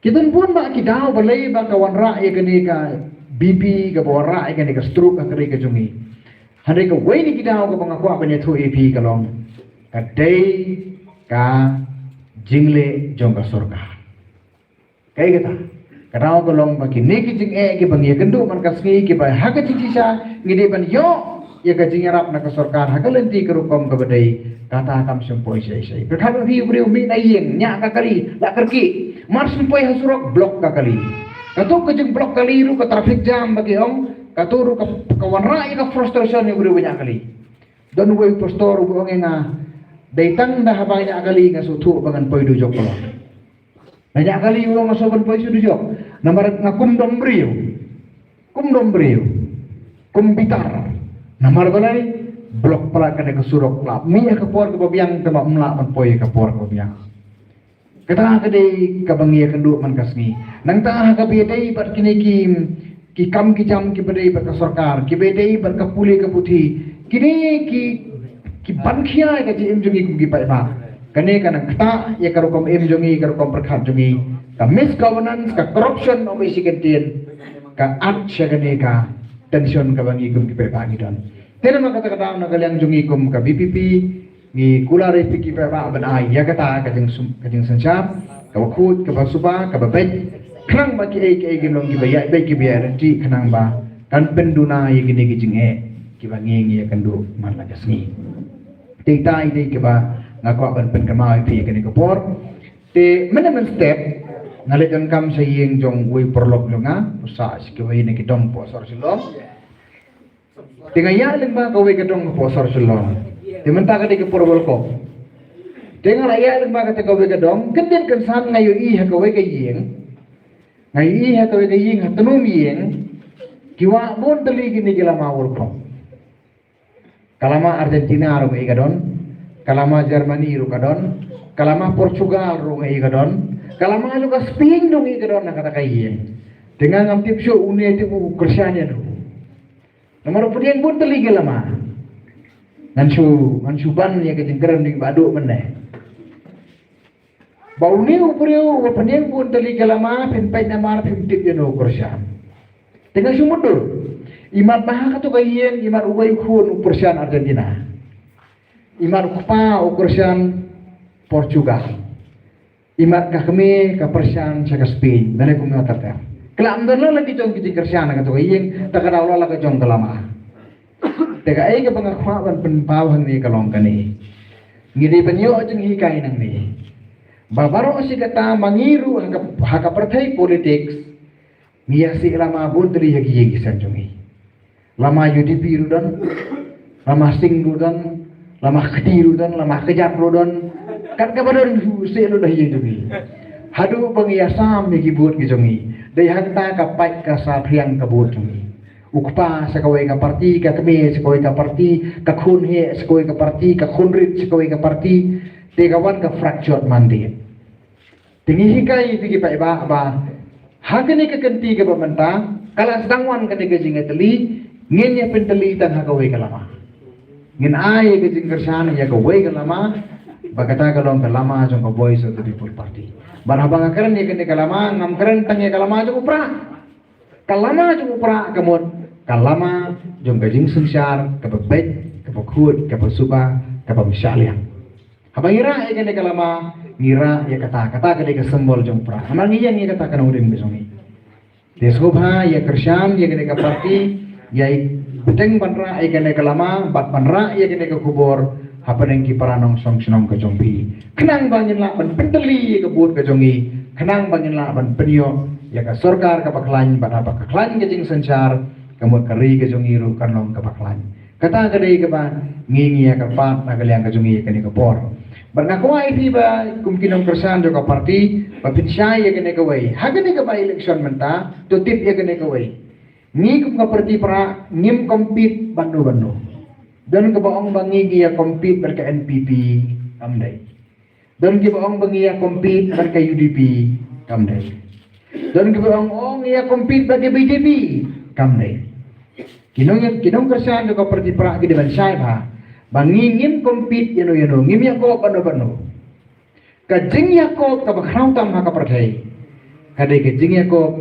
Ki don bun bah ki daw balei ba ka wanrah ïa kane ka B P, kaba wanrah ïa kane ka stroke ha ka ri ka jong ngi. Hynrei kawei na ki daw kaba nga kwah ban ïathuh ïa phi ka long, ka dei ka jingleh jong ka sorkar. Kaei kata? Ka daw ka long ba kine ki jingeh kiba ngi ïakynduh man ka sngi, kiba ha ka jingshisha ngi dei ban ïoh ïa ka jingïarap na ka sorkar ha ka lynti ka rukom kaba dei, kata kam shym poi shai shai. Pyrkhat ïa phi, u briew mih na ïing, ñiah ka kali, la kyrkieh. Mar shu poi ha surok, block ka kali. Kato ka jingblok kali ruh, ka traffic jam ba ki ong, kato ruh ka, ka wanrah ïa ka frustration ïa u briew ba ñiah kali. Don uwei u pastor uba ong ïa nga, dei tang da haba ñiah kali nga sngewthuh ba ngan poi dujok. Nga ñiah kali, u ong, nga sngewbha ban poi sha dujok. Namar nga kum dom briew. Kum dom briew. Kum bitar. Namar balei? Block palat kane ka surok, la mih ha ka por kaba biang, te ym lah ban poi ha ka por kaba biang. Kata ka dei kaba ngi ïakynduh man ka sngi. Nangta ha kaba ïadei bad kine ki, ki kam ki jam kiba dei bad ka sorkar, kiba ïadei bad ka pule ka puthi, kine ki, ki ban khia ïa ka jingim jong ngi kum ki paidbah. Kane ka nang ktah ïa ka rukom im jong ngi, ka rukom pyrkhat jong ngi. Ka misgovernance, ka corruption, ong bad shi kyntien, ka add sha kane ka tension kaba ngi kum ki paidbah ngi don. Te namar kata ka daw, na ka liang jong ngi kum ka VPP, ngi kular ïa phi ki paidbah ban ai ïa kata ka jingsum, ka jingsynshar kaba khuid, kaba suba, kaba beit, khnang ba kiei kiei ki long kiba ïaid beit, kiba ïaid ryntih, khnang ba kan pynduna ïa kine ki jingeh kiba ngi, ngi ïakynduh man la ka sngi. Te ita i dei kiba nga kwah ban pynkynmaw ïa phi ïa kane ka por. Te mynne mynstep nga leit donkam sha ïing jong uwei u paralok jong nga, u sah sha kiwei na ki dong hapoh sor Shillong. Te nga ïaid lyngba kawei ka dong hapoh sor Shillong. Te mynta ka dei ka por World Cup. Te nga la ïaid lyngba kata kawei ka dong, kyndit kynsan nga ïohi ha kawei ka ïing. Nga ïohi ha kawei ka ïing, ha tnum ïing, ki wah bun tylli kine ki lama World Cup. Ka lama Argentina ruh nga ïohi ka don, ka lama Germany ruh ka don, ka lama Portugal ruh nga ïohi ka don, ka lama jong ka Spain ruh nga ïohi ka don ha kata ka ïing. Te nga ngam tip shuh une te u kyrshan ïa no. Namar u pdiang bun tylli ki lama. Ngan shu, ngan shu ban ïa ka jingkren jong ngi ba haduh mynne. Ba une u briew uba pdiang bun tylli ki lama, phin peit namar phim tip ïa no u kyrshan. Te nga shu mutdur. Imat ba ha kato ka ïing, imat uwei u khun u kyrshan Argentina. Imat u kpa u kyrshan Portugal. Imat ka kmie ka kyrshan sha ka Spain, balei kumno ter ter. Ka la ym don la ki jong ki jingkyrshan ha kato ka ïing, te ka daw la la ka jong ka lama. Te kaei kaba nga kwah ban pynpaw hangne ka long kane. Ngi dei ban ïoh jinghikai nangne. Ba baroh shi katta ma ngi ruh ha ka, ha ka pyrthei politics, ngi ïa sih lama bun tylli ha ki ïing ki sem jong ngi. Lama UDP ruh don, lama Sing ruh don, lama Kti ruh don, lama Kjat ruh don. Kat kaba don ruh sih lut ha ïing jong ngi. Haduh ba ngi ïa sam ïa ki vote ki jong ngi. Dei hangta ka pait ka saphriang ka vote jong ngi. U kpa sha kawei ka parti, ka kmie sha kawei ka parti, ka khun heh sha kawei ka parti, ka khun rit sha kawei ka parti. Te ka wan ka fractured mandate. Te ngi hikai ïa phi ki paidbah ba ha kane ka kynti kaba mynta, ka la sdang wan kane ka jingïatylli, ngin ïa pyntylli tang ha kawei ka lama. Ngin ai ïa ka jingkyrshan ïa kawei ka lama, ba kata ka long ka lama jong ka Voice of the People Party. Bad haba nga kren ïa kane ka lama, ngam kren tang ïa ka lama jong u Prah. Ka lama jong u Prah ka mut ka lama jong ka jingsynshar kaba beit, kaba khuid, kaba suba, kaba mashah liang. Haba ngi rah ïa kane ka lama, ngi rah ïa kata, kata ka dei ka symbol jong u Prah. Namar ngi ïeng ïa kata ka nongrim ka jong ngi. Te sngewbha ïa kyrshan ïa kane ka parti, ïa bteng ban rah ïa kane ka lama, bad ban rah ïa kane ka khubor hapdeng ki para nongshong shnong ka jong phi. Khnang ba ngin lah ban pyntylli ïa ka vote ka jong ngi, khnang ba ngin lah ban pynïoh ïa ka sorkar kaba khlaiñ, bad haba ka khlaiñ ka jingsynshar, ka mut ka ri ka jong ngi ruh kan long kaba khlaiñ. Kata ka dei kaba ngi, ngi ïa kyrpad na ka liang ka jong ngi ïa kane ka por. Bad nga kwah ïa phi ba kum ki nongkyrshan jong ka parti, ba phin shai ïa kane kawei. Ha kane ka by-election mynta, to tip ïa kane kawei. Ngi kum ka parti Prah, ngim compete bad no bad no. Don kaba ong ba ngi, ngi ïa compete bad ka NPP, kam dei. Don kiba ong ba ngi ïa compete bad ka UDP, kam dei. Don kiba ong, ong ïa compete bad ka B J P. Kam dei. Ki nong, ki nongkyrshan jong ka party Prah ki dei ban shai bha ba ngi ngim compete ïano ïano, ngim ïakob bad no bad no. Ka jingïakob kaba khraw tam ha ka pyrthei ka dei ka jingïakob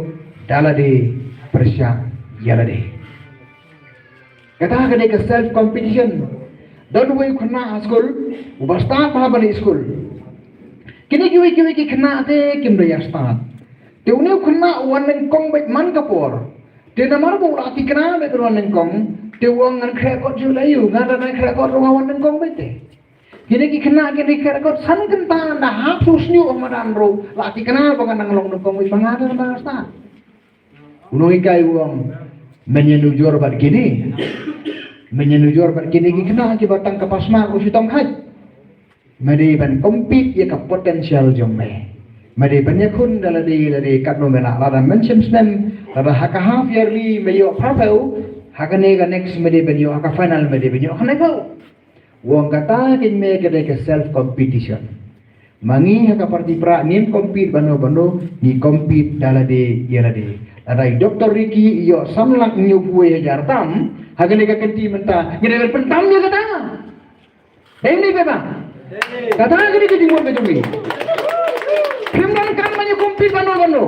da lade pyrshah ïa lade. Kata ka dei ka self competition. Don uwei u khynnah ha skul uba stad bha ban leit skul. Kine kiwei kiwei ki khynnah te kim da ïa stad. Te une u khynnah u wan nyngkong beit man ka por. Te namar ba u la thikna beit ban wan nyngkong, te u ong ngan khreh kot shuh la ïa u, nga da ngan khreh kot ruh nga wan nyngkong beit te. Kine ki khynnah kine ki khreh kot san kynta da hap shu shñiuh ha madan ruh la thikna ba ngan nang long nyngkong beit ba nga da ngan stad. U nonghikai u ong, men ïanujor bad kine. Men ïanujor bad kine ki khynnah kiba tang ka pass mark u shitom hait. Me dei ban compete ïa ka potential jong me. Me dei ban ïakhun da lade lade katno me lah, lada men shim snem, lada ha ka half yearly me ïoh phraphew, ha kane ka next me dei ban ïoh, ha ka final me dei ban ïoh khyndai phew. Wong kata kein me ka dei ka self competition. Ma ngi ha ka party Prah ngim compete bad no bad no, ngi compete da lade ïa lade. Lada i Doctor Ricky i ïoh san lak hynñiewphew hajar tam ha kane ka kynti mynta, ngi dei ban pyntam ïa kata. Dei ne em ba? Kata ka dei ka jingmut ka jong ngi. Phim donkam ban ïa compete bad no bad no.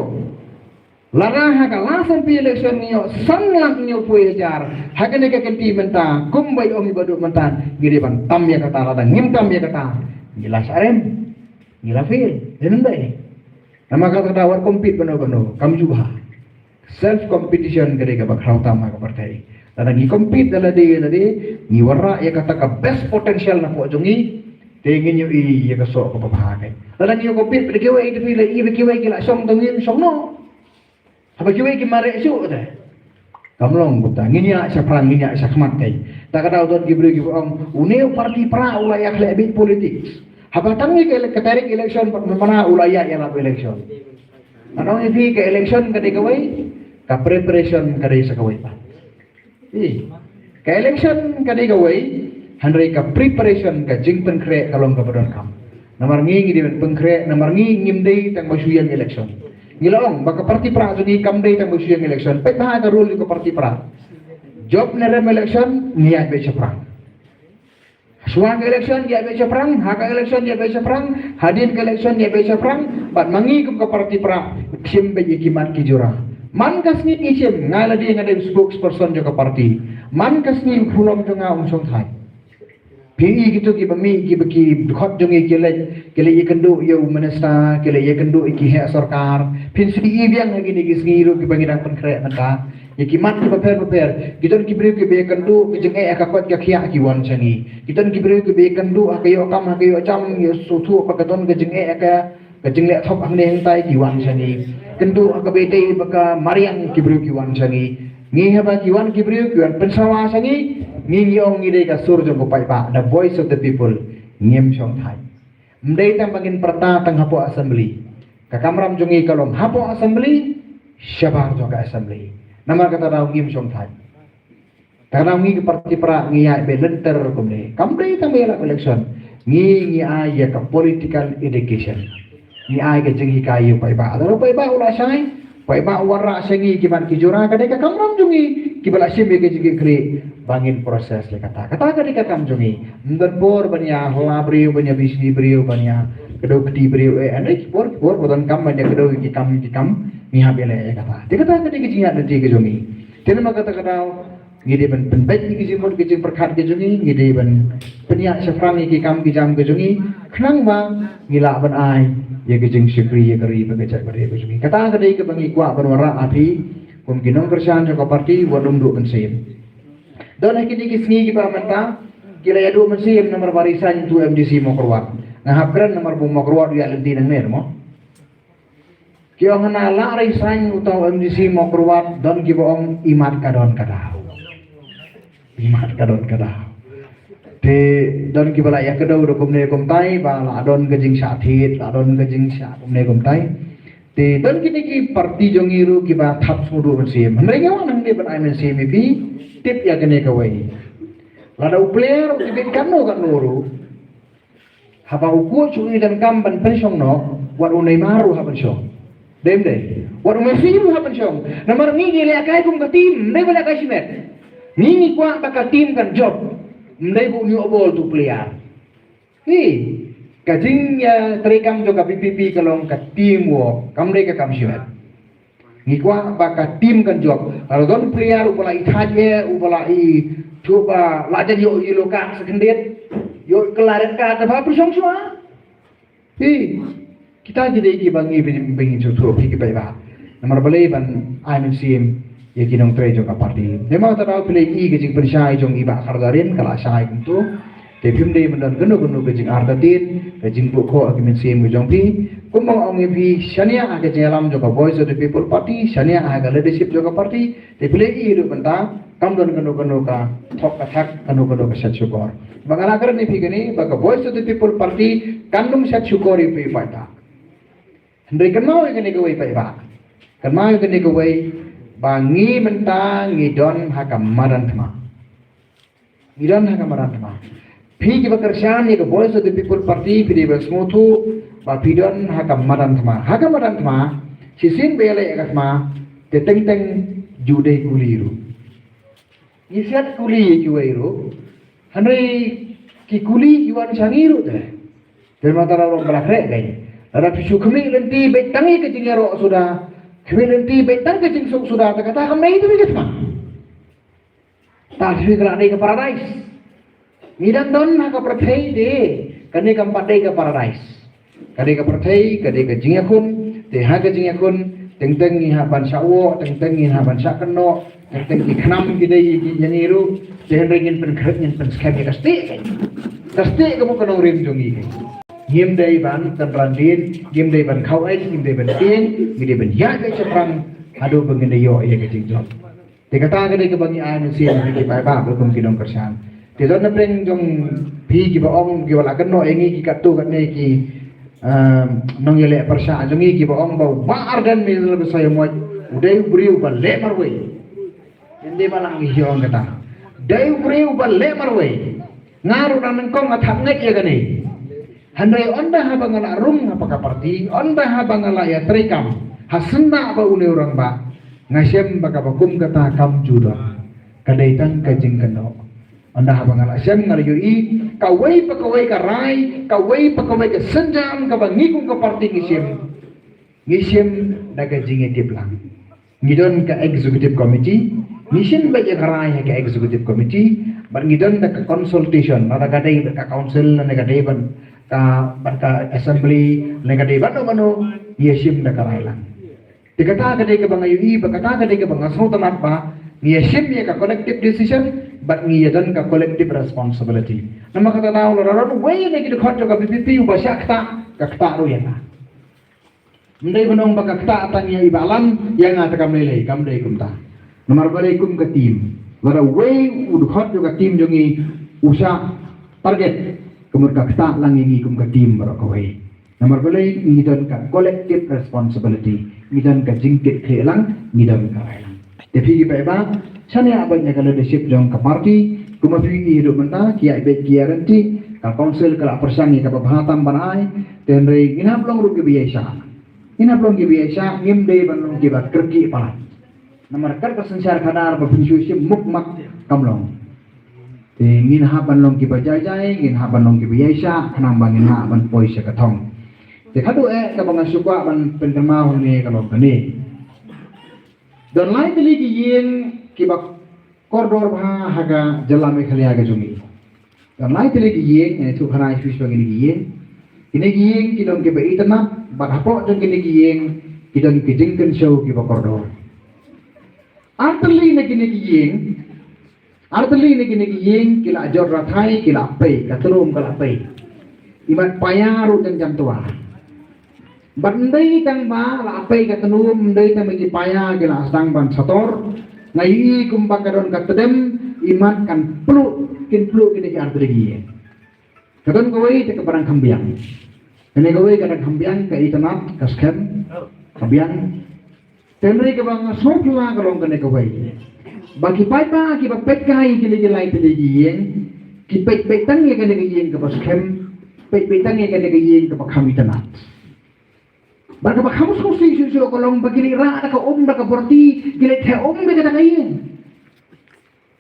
Lada ha ka last M P election ngi ïoh san lak hynñiewphew hajar ha kane ka kynti mynta, kumba i ong i Bah Duh mynta, ngi dei ban tam ïa kata, lada ngim tam ïa kata ngi la shah rem, ngi la fail. Dei ne em? Namar kata ka daw wat compete bad no bad no, kam ju bha. Self competition ka dei kaba khraw tam ha ka pyrthei. Lada ngi compete da lade lade, ngi wanrah ïa kata ka best potential napoh jong ngi, te ngin ïohi ïa ka soh kaba bha. Lada ngi compete bad kiwei, te phi la ïohi ba kiwei ki la shong, te ngin shong noh. Haba kiwei ki mareh shuh te, kam long kumta. Ngin ïaid shaphrang, ngin ïaid shakhmat. Te kata ka daw don ki briew kiba ong une u party Prah u la ïakhleh beit politics. Haba tang ïa ka ele-, ka tarik election pat mynta u la ïaid ïalap election. Nga ong ïa phi, ka election ka dei kawei, ka preparation ka dei sa kawei pat. Ka election ka dei kawei, hynrei ka preparation, ka jingpynkhreh ka long kaba donkam. Namar ngi ngi dei ban pynkhreh, namar ngi ngim dei tang ba shu ïeng election. Ngi la ong ba ka party Prah jong ngi kam dei tang ba shu ïeng election. Peit bha ka rule ka party Prah. Jop ne rem election ngi ïaid beit shaphrang. Shuwa ka election ïaid beit shaphrang, ha ka election ïaid beit shaphrang, hadien ka election ïaid beit shaphrang. Bad ma ngi kum ka party Prah shim beit ïa ki mat ki jura. Man ka sngi ngi shim, nga lade nga dei spokesperson jong ka party. Man ka sngi u khulom jong nga um shong thait. Phi i kito kiba mih, kiba ki dkhot jong ngi ki leit, ki leit ïakynduh ïa u minister, ki leit ïakynduh ïa ki heh sorkar. Phin shu i biang ha kine ki sngi ruh kiba ngi dang pynkhreh mynta. Ïa ki mat kiba pher bapher. Ki don ki briew kiba ïakynduh ka jingeh ha ka koit ka khiah ki wan sha ngi. Ki don ki briew kiba ïakynduh ha ka ïoh kam ha ka ïoh jam, ïoh sngewthuh ba ka don ka jingeh ha ka, ka jingleh thop hangne hangtai, ki wan sha ngi. Kynduh ha kaba ïadei bad ka mariang, ki briew ki wan sha ngi. Ngi haba ki wan ki briew ki wan pynsawa sha ngi, ngi ngi ong ngi dei ka sur jong u paidbah, the voice of the people. Ngim shong thait. Ym dei tang ba ngin pyrta tang hapoh assembly. Ka kamram jong ngi ka long hapoh assembly, shabar jong ka assembly. Namar kata daw ngim shong thait. Kata daw ngi ka party Prah ngi ïaid beit lynter kumne. Kam dei tang ba ïalap election. Ngi ngi ai ïa ka political education. Ngi ai ka jinghikai ïa u paidbah. Lada u paidbah u la shai, paidbah u wanrah sha ngi ki mat ki jura, ka dei ka kamram jong ngi kiba la shim ïa ka jingkitkhlieh ba ngin process ïa kata. Kata ka dei ka kam jong ngi. Ym don por ban ïa hla briew, ban ïa bishni briew, ban ïa kdew kti briew, eh, hynrei ki por, ki por ba donkam ban ïa kdew ki kam, ki kam, ngi hap ïaleh ïa kata. Te kata ka dei ka jingïaid lynti ka jong ngi. Te namar kata ka daw ngi dei ban pynbeit ïa ki jingmut ki jingpyrkhat ki jong ngi, ngi dei ban pynïaid shaphrang ïa ki kam ki jam ki jong ngi, khnang ba ngi lah ban ai ïa ki jingshakri ïa ka ri bad ka jaitbynriew ka jong ngi. Kata ka dei kaba ngi kwah ban wanrah ha phi kum ki nongkyrshan jong ka party, wat nym duh mynsiem. Don ha kine ki sngi kiba mynta ki la ïaduh mynsiem namar ba resign uto u M D C Mawkyrwat. Nga hap kren namar ba u Mawkyrwat u ïaid lynti nangne mo. Ki ong hana lah resign uto u M D C Mawkyrwat, don kiba ong imat ka don ka daw. Imat ka don ka daw. Te don kiba la ïakdew da kumne kumtai ba la don ka jingshah thied, la don ka jingshah kumne kumtai. Te don kine ki party jong ngi ruh kiba thap sngewduh mynsiem. Hynrei nga wan hangne ban ai mynsiem ïa phi, tip ïa kane kawei. Lada u player u tip katno katno ruh, haba u coach u ïoh donkam ban pynshong noh, wat u Neymar ruh hap ban shong. Em dei. Wat u Messi ruh hap ban shong. Namar ngi ngi lehkai kum ka team, ym dei ba lehkai shimet. Ngi ngi kwah ba ka team kan jop. Ym dei ba u ïoh bol tu player. Hi. Ka jingïatreikam jong ka V P P ka long ka teamwork. Kam dei ka kam shimet. Ngi kwah ba ka team kan jop. Lada don player uba la ithait eh, uba la i, shuh ba la jan ïoh yellow card sa khyndiat. Ïoh kylla red card, da ba pyrshang shuwa. Hi, kita ki dei kiba ngi ba ngin, ba ngin sngewthuh, phi ki paidbah. Namar balei ban ai mynsiem ïa ki nongtrei jong ka party. Namar kata daw phi la ïohi ka jingpynshai jong i Bah Khardarin ka la shai kumto. Te phim dei ban don kano kano ka jingartatien, ka jingpynkhot ha ka mynsiem ka jong phi. Kumba ong ïa phi, shaniah ha ka jingïalam jong ka Voice of the People Party, shaniah ha ka leadership jong ka party. Te phi la ïohi haduh mynta, kam don kano kano ka thok ka thak, kano kano ka shat shukor. Ba nga la kren ïa phi kane, ba ka Voice of the People Party kan ym shat shukor ïa phi paidbah. Hynrei kynmaw ïa kane kawei paidbah. Kynmaw ïa kane kawei, ba ngi mynta ngi don ha ka madan thma. Ngi don ha ka madan thma. Phi kiba kyrshan ïa ka Voice of the People Party, phi dei ban sngewthuh ba phi don ha ka madan thma. Ha ka madan thma, shisien ba ïaleh ïa ka thma, te teng teng ju dei kuli ruh. Ngi siat kuli ïa kiwei ruh. Hynrei ki kuli ki wan sha ngi ruh te. Te mynta la long ba la khreh kein. Lada phi shu khmih lynti beit tang ïa ka jingïaroh suda. Khmih lynti beit tang ka jingsuk suda, te kata kam dei te beit ka thma. Te phi ka la dei ka paradise. Ngi dang don ha ka pyrthei de, kane kam pat dei ka paradise. Ka dei ka pyrthei, ka dei ka jingïakhun, te ha ka jingïakhun, teng teng ngi hap ban shah woh, teng teng ngi hap ban shah kynnoh, teng teng ki khnam ki dei ki ïa ngi ruh, te hynrei ngin pynkhreh, ngin pynskhem ïa ka stieh. Ka stieh ka mut ka nongrim jong ngi. Ngim dei ban tynran dien, ngim dei ban khaw ei, ngim dei ban tieng, ngi dei ban ïaid beit shaphrang, haduh ba ngin da ïoh ïa ka jingjop. Te kata ka dei kaba ngi ai mynsiem ïa ki paidbah ba kum ki nongkyrshan. Te don na pdeng jong phi kiba ong kiba la kynnoh ïa ngi ki katto katne ki, em, nongïaleh pyrshah jong ngi kiba ong ba u Bah Ardent Miller Basaiawmoit u dei u briew ba leh marwei. Ym dei ba lang ngi ong kata. Dei u briew ba leh marwei. Nga ruh dang nyngkong nga thap ngeit ïa kane. Hynrei ynda haba nga la rung ha ka party, ynda haba nga la ïatreikam ha syndah bad une u rangbah, nga shem ba kaba kum kata kam ju don. Ka dei tang ka jingkynnoh. Ynda haba nga la shem nga la ïohi kawei pa kawei ka rai, kawei pa kawei ka sienjam kaba ngi kum ka party ngi shem. Ngi shem da ka jingïatip lang. Ngi don ka executive committee, ngi shem beit ïa ka rai ha ka executive committee, bad ngi don da ka consultation, lada ka dei bad ka council, lane ka dei bad ka, bad ka assembly, lane ka dei bad mano mano, ngi shem da ka rai lang. Te kata ka dei kaba nga ïohi, bad kata ka dei kaba nga sngewtynnat ba ngi shem ïa ka collective decision, bad ngi ïa don ka collective responsibility. Namar kata daw lada don uwei na ki dkhot jong ka V P P uba shah ktah, ka ktah ruh ïa nga. Ym dei ban ong ba ka ktah tang ïa i Bah Lam, ïa nga te kam lei lei, kam dei kumta. Namar balei kum ka team. Lada uwei u dkhot jong ka team jong ngi u shah target, ka mut ka ktah lang ïa ngi kum ka team baroh kawei. Namar balei ngi don ka collective responsibility, ngi don ka jingkitkhlieh lang, ngi don ka rai lang. Te phi ki paidbah, shaniah beit ïa ka leadership jong ka party, kumba phi ïohi haduh mynta, ki ïaid beit ki ïaid lynti, ka council ka la pyrshang ïa kaba bha tam ban ai, te hynrei ngin hap long ruh kiba ïaishah. Ngin hap long kiba ïaishah, ngim dei ban long kiba kyrkieh palat. Namar kat ka synshar khadar ba phin shu shim mukmak kam long. Te ngin hap ban long kiba jai jai, ngin hap ban long kiba ïaishah, khnang ba ngin lah ban poi sha ka thong. Te khatduh eh kaba nga shu kwah ban pynkynmaw hangne ka long kane. Don lai tylli ki ïing kiba kordor bha ha ka jylla Meghalaya ka jong ngi. Don lai tylli ki ïing, ngi ïathuh khana shuh shuh ba kine ki ïing. Kine ki ïing ki don kiba itynnad, bad hapoh jong kine ki ïing ki don ki jingkynshew kiba kordor. Ar tylli na kine ki ïing, ar tylli na kine ki ïing ki la jot rathai, ki la pei, ka tnum ka la pei. Imat paia ruh jan jan twa. Bad ym dei tang ba la pei ka tnum, ym dei tang ba ki paia ki la sdang ban sator. Nga ïohi kumba ka don ka tdem, imat kan pluh, kin pluh kine ki ar tylli ki ïing. Ka don kawei te kaba dang kham biang. Kane kawei ka dang kham biang, ka itynnad, ka skhem, ka biang. Te hynrei kaba nga sngewphylla ka long kane kawei. Ba ki paidbah kiba peit kai kine ki lai tylli ki ïing, ki peit beit tang ïa kane ka ïing kaba skhem, peit beit tang ïa kane ka ïing kaba kham itynnad. Bad kaba kham sngewsih shuh shuh ka long ba ki leit rah da ka um da ka borti, ki leit theh um da kata ka ïing.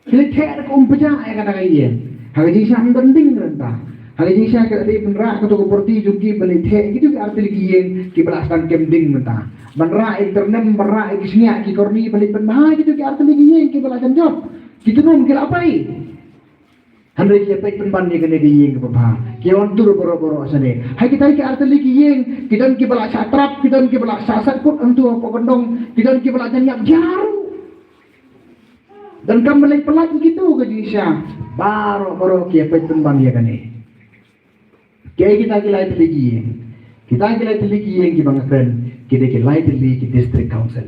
Ki leit theh da ka um pajah ïa kata ka ïing. Ha ka jingshisha ym don ding mynta. Ha ka jingshisha ki la dei ban rah kato ka borti jong ki ban leit theh kito ki artylli ki ïing kiba la sdang kem ding mynta. Ban rah ïa ki tyrnem, ban rah ïa ki shñiuh ki korni, ban leit pynbha kito ki artylli ki ïing kiba la jan jop. Ki tyrnem ki la pei. Hynrei ki ïa peit pynban ïa kane ka ïing kaba bha. Ki wan tur baroh baroh shane. Ha kitai ki artylli ki ïing, ki don kiba la shah trap, ki don kiba la shah sat kut hangto hapoh kyndong, ki don kiba la jan ïap jar. Donkam ban leit pyllait ïa kito ka jingshisha. Baroh baroh ki ïa peit pynban ïa kane. Kiei kita ki lai tylli ki ïing? Kita ki lai tylli ki ïing kiba nga kren, ki dei ki lai tylli ki district council.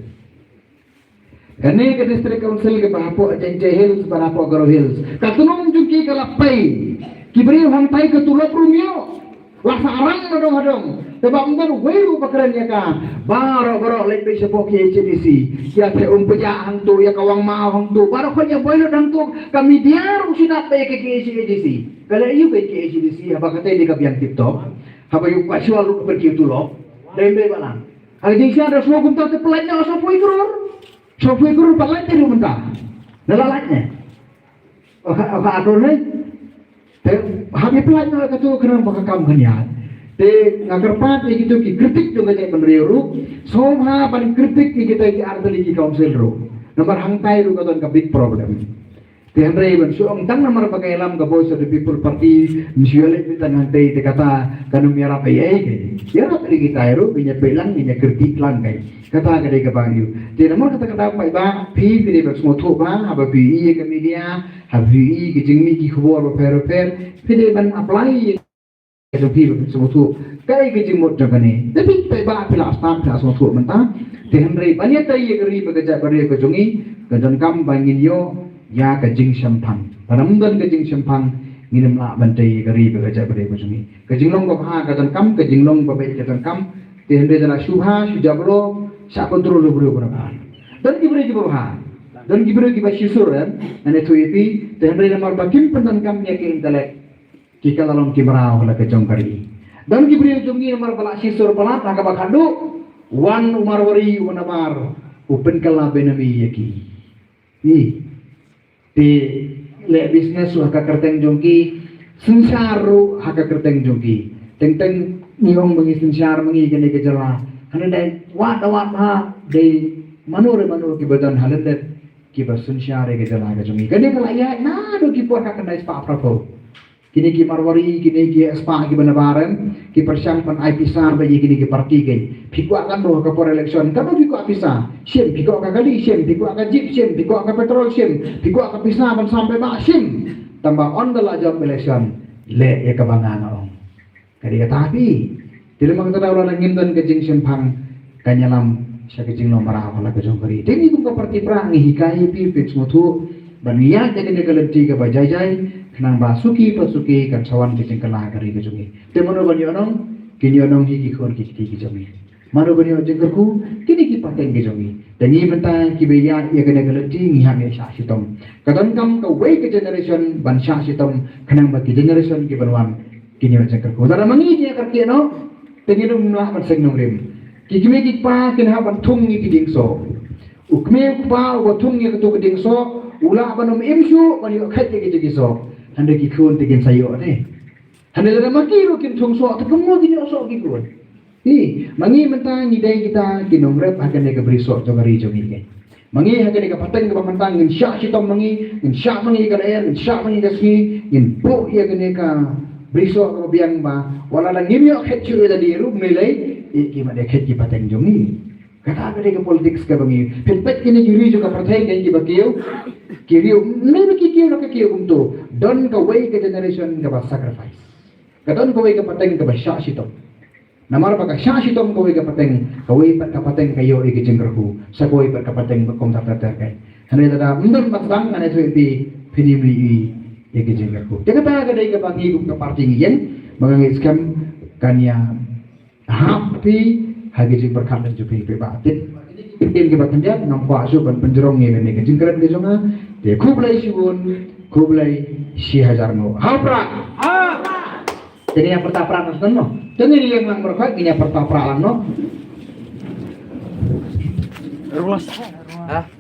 Kane ka district council kaba hapoh Jaintia Hills bad hapoh Garo Hills, ka tnum jong ki ka la pei. Ki briew hangtai ka tulop ruh ym ïoh. La sah rang na dong ha dong. Te ba ym don uwei ruh ba kren ïa ka. Baroh baroh leit peit shapoh K H A D C. Ïa theh um pajah hangto, ïa ka wang maw hangto. Baroh khot ïa boi lut hangto. Ka media ruh shu nap ïa ka K H A D C. Ka leh aïu ka K H A D C haba katei dei ka biang tip top. Haba ïoh ka shuwa ruh ka pynkhih tulop. Dei ym dei ba lang. Ha ka jingshisha da shuwa kumta te pyllait noh sawphew kror. Sawphew kror pyllait te ruh mynta. Da la lait ne. Oka, oka atur ne. Te haba pyllait noh kato khnang ba ka kam kan ïaid. Te nga kyrpad ïa kito ki kritik jong ka jaitbynriew ruh. Sngewbha ban kritik ïa kita ki artylli ki council ruh. Namar hangtai ruh ka don ka big problem. Te hynrei ban shu ong tang namar ba ka ïalam ka Voice of the People Party, ym shu ïaleh tang hangtei te kata kan ym ïarap ei ei kei. Ïarap ei kita ruh, ngin ïa peit lang, ngin ïa kyrkieh lang kei. Kata ka dei kaba ïoh. Te namar kata ka daw paidbah, phi phi dei ban sngewthuh ba, haba phi ïohi ïa ka media, haba phi ïohi ïa ki jingmih ki khubor bapher bapher, phi dei ban apply ïa ka jong phi ba phin sngewthuh kaei ka jingmut jong kane. Te phi paidbah phi la stad phi la sngewthuh mynta. Te hynrei ban ïatei ïa ka ri bad ka jaitbynriew ka jong ngi, ka donkam ba ngin ïoh ïa ka jingshemphang. Lada ym don ka jingshemphang ngin ym lah ban tei ïa ka ri bad ka jaitbynriew ka jong ngi. Ka jinglong babha ka donkam, ka jinglong babeit ka donkam. Te hynrei lada shu bha shu jabro, shah control u briew u briew. Don ki briew kiba bha, don ki briew kiba shisur, em, ngan ïathuh ïa phi. Te hynrei namar ba kim pyndonkam ïa ka intellect, ki ka la long ki mraw ha la ka jong ka ri. Don ki briew jong ngi namar ba la shisur palat ha kaba khatduh, wan u Marwari u nabar u pynkylla benami ïa ki. Ï. Te leh business ruh ha ka kyrteng jong ki, synshar ruh ha ka kyrteng jong ki. Teng teng ngi ong ba ngi synshar ma ngi kane ka jylla. Hynrei dei wad da wad ha dei mano re mano kiba don ha lyndet kiba synshar ïa ka jylla ka jong ngi. Kane ka la ïaid naduh ki por ka khyndai spah phra phew. Kine ki Marwari, kine ki spah kiba nabar, em, ki pyrshang ban ai pisa bad ïa kine ki party keiñ. Phi kwah katno ha ka por election, katno phi kwah pisa? Shim. Phi kwah ka kali? Shim. Phi kwah ka jeep? Shim. Phi kwah ka petrol? Shim. Phi kwah ka pisa ban sam paidbah? Shim. Tangba ynda la jop election, leh ïa kaba nga nga ong. Ka dei kata phi. Te lymon kata da u la ngim don ka jingshemphang, kan ïalam sha ka jinglong mraw ha la ka jong ka ri. Te ngi kum ka party Prah ngi hikai ïa phi, phin sngewthuh ban ïaid ïa kane ka lynti kaba jai jai, khnang ba suki pa suki kan sa wan ka jingkylla ha ka ri ka jong ngi. Te mano ban ïohnong? Kin ïohnong hi ki khun ki kti ki jong ngi. Mano ban ïoh jingkyrkhu? Kine ki pateng ki jong ngi. Te ngi mynta kiba ïaid ïa kane ka lynti ngi hap ïa shah shitom. Ka donkam kawei ka generation ban shah shitom khnang ba ki generation kiban wan kin ïoh jingkyrkhu. Lada ma ngi kin ïa kyrkieh noh, te ngin ym lah ban seng nongrim. Ki kmie ki kpa kin hap ban thung ïa ki dieng soh. U kmie u kpa uba thung ïa kato ka dieng soh u lah ban ym im shuh ban ïoh kheit ïa ki jong ki soh. Hynrei ki khun te kin sa ïoh ne. Hynrei lada ma ki ruh kim thung soh, te kumno kin ïoh soh ki khun? Hi, ma ngi mynta ngi dei kita ki nongrep ha kane ka brisoh jong ka ri jong ngi. Ma ngi ha kane ka pateng kaba mynta ngin shah shitom ma ngi, ngin shah ma ngi ka lyer, ngin shah ma ngi ka sngi, ngin buh ïa kane ka brisoh kaba biang ba wat la ngim ïoh khet shuh ïa lade ruh, ym lei lei, ïa ki ma dei khet ki pateng jong ngi. Kata ka dei ka politics kaba ngi. Phin peit kine ki ri jong ka pyrthei, kine kiba kiew, ki ri, ym lei ba ki kiew la ka kiew kumto. Don kawei ka generation kaba sacrifice. Ka don kawei ka pateng kaba shah shitom. Namar ba ka shah shitom kawei ka pateng, kawei pat ka pateng ka ïoh ïa ka jingkyrkhu, sa kawei pat ka pateng ba kum ter ter ter kai. Hynrei lada ym don ba sdang, ngan ïathuh ïa phi, phin ym ïoh ïa ka jingkyrkhu. Te kata ka dei kaba ngi kum ka party ngi ïeng, ba nga ngeit skhem kan ïa hap phi ha ka jingpyrkhat jong phi phi ba. Te ktien kiba khyndiat, ngam kwah shuh ban pynjrong ïa kane ka jingkren ka jong nga. Te khublei shibun, khublei shi hajar nguh. Ha u Prah. Te ngin ïa pyrta Prah noh shen noh. Te ngin ïeng lang markhot, ngin ïa pyrta Prah lang noh. Rung los. Ha?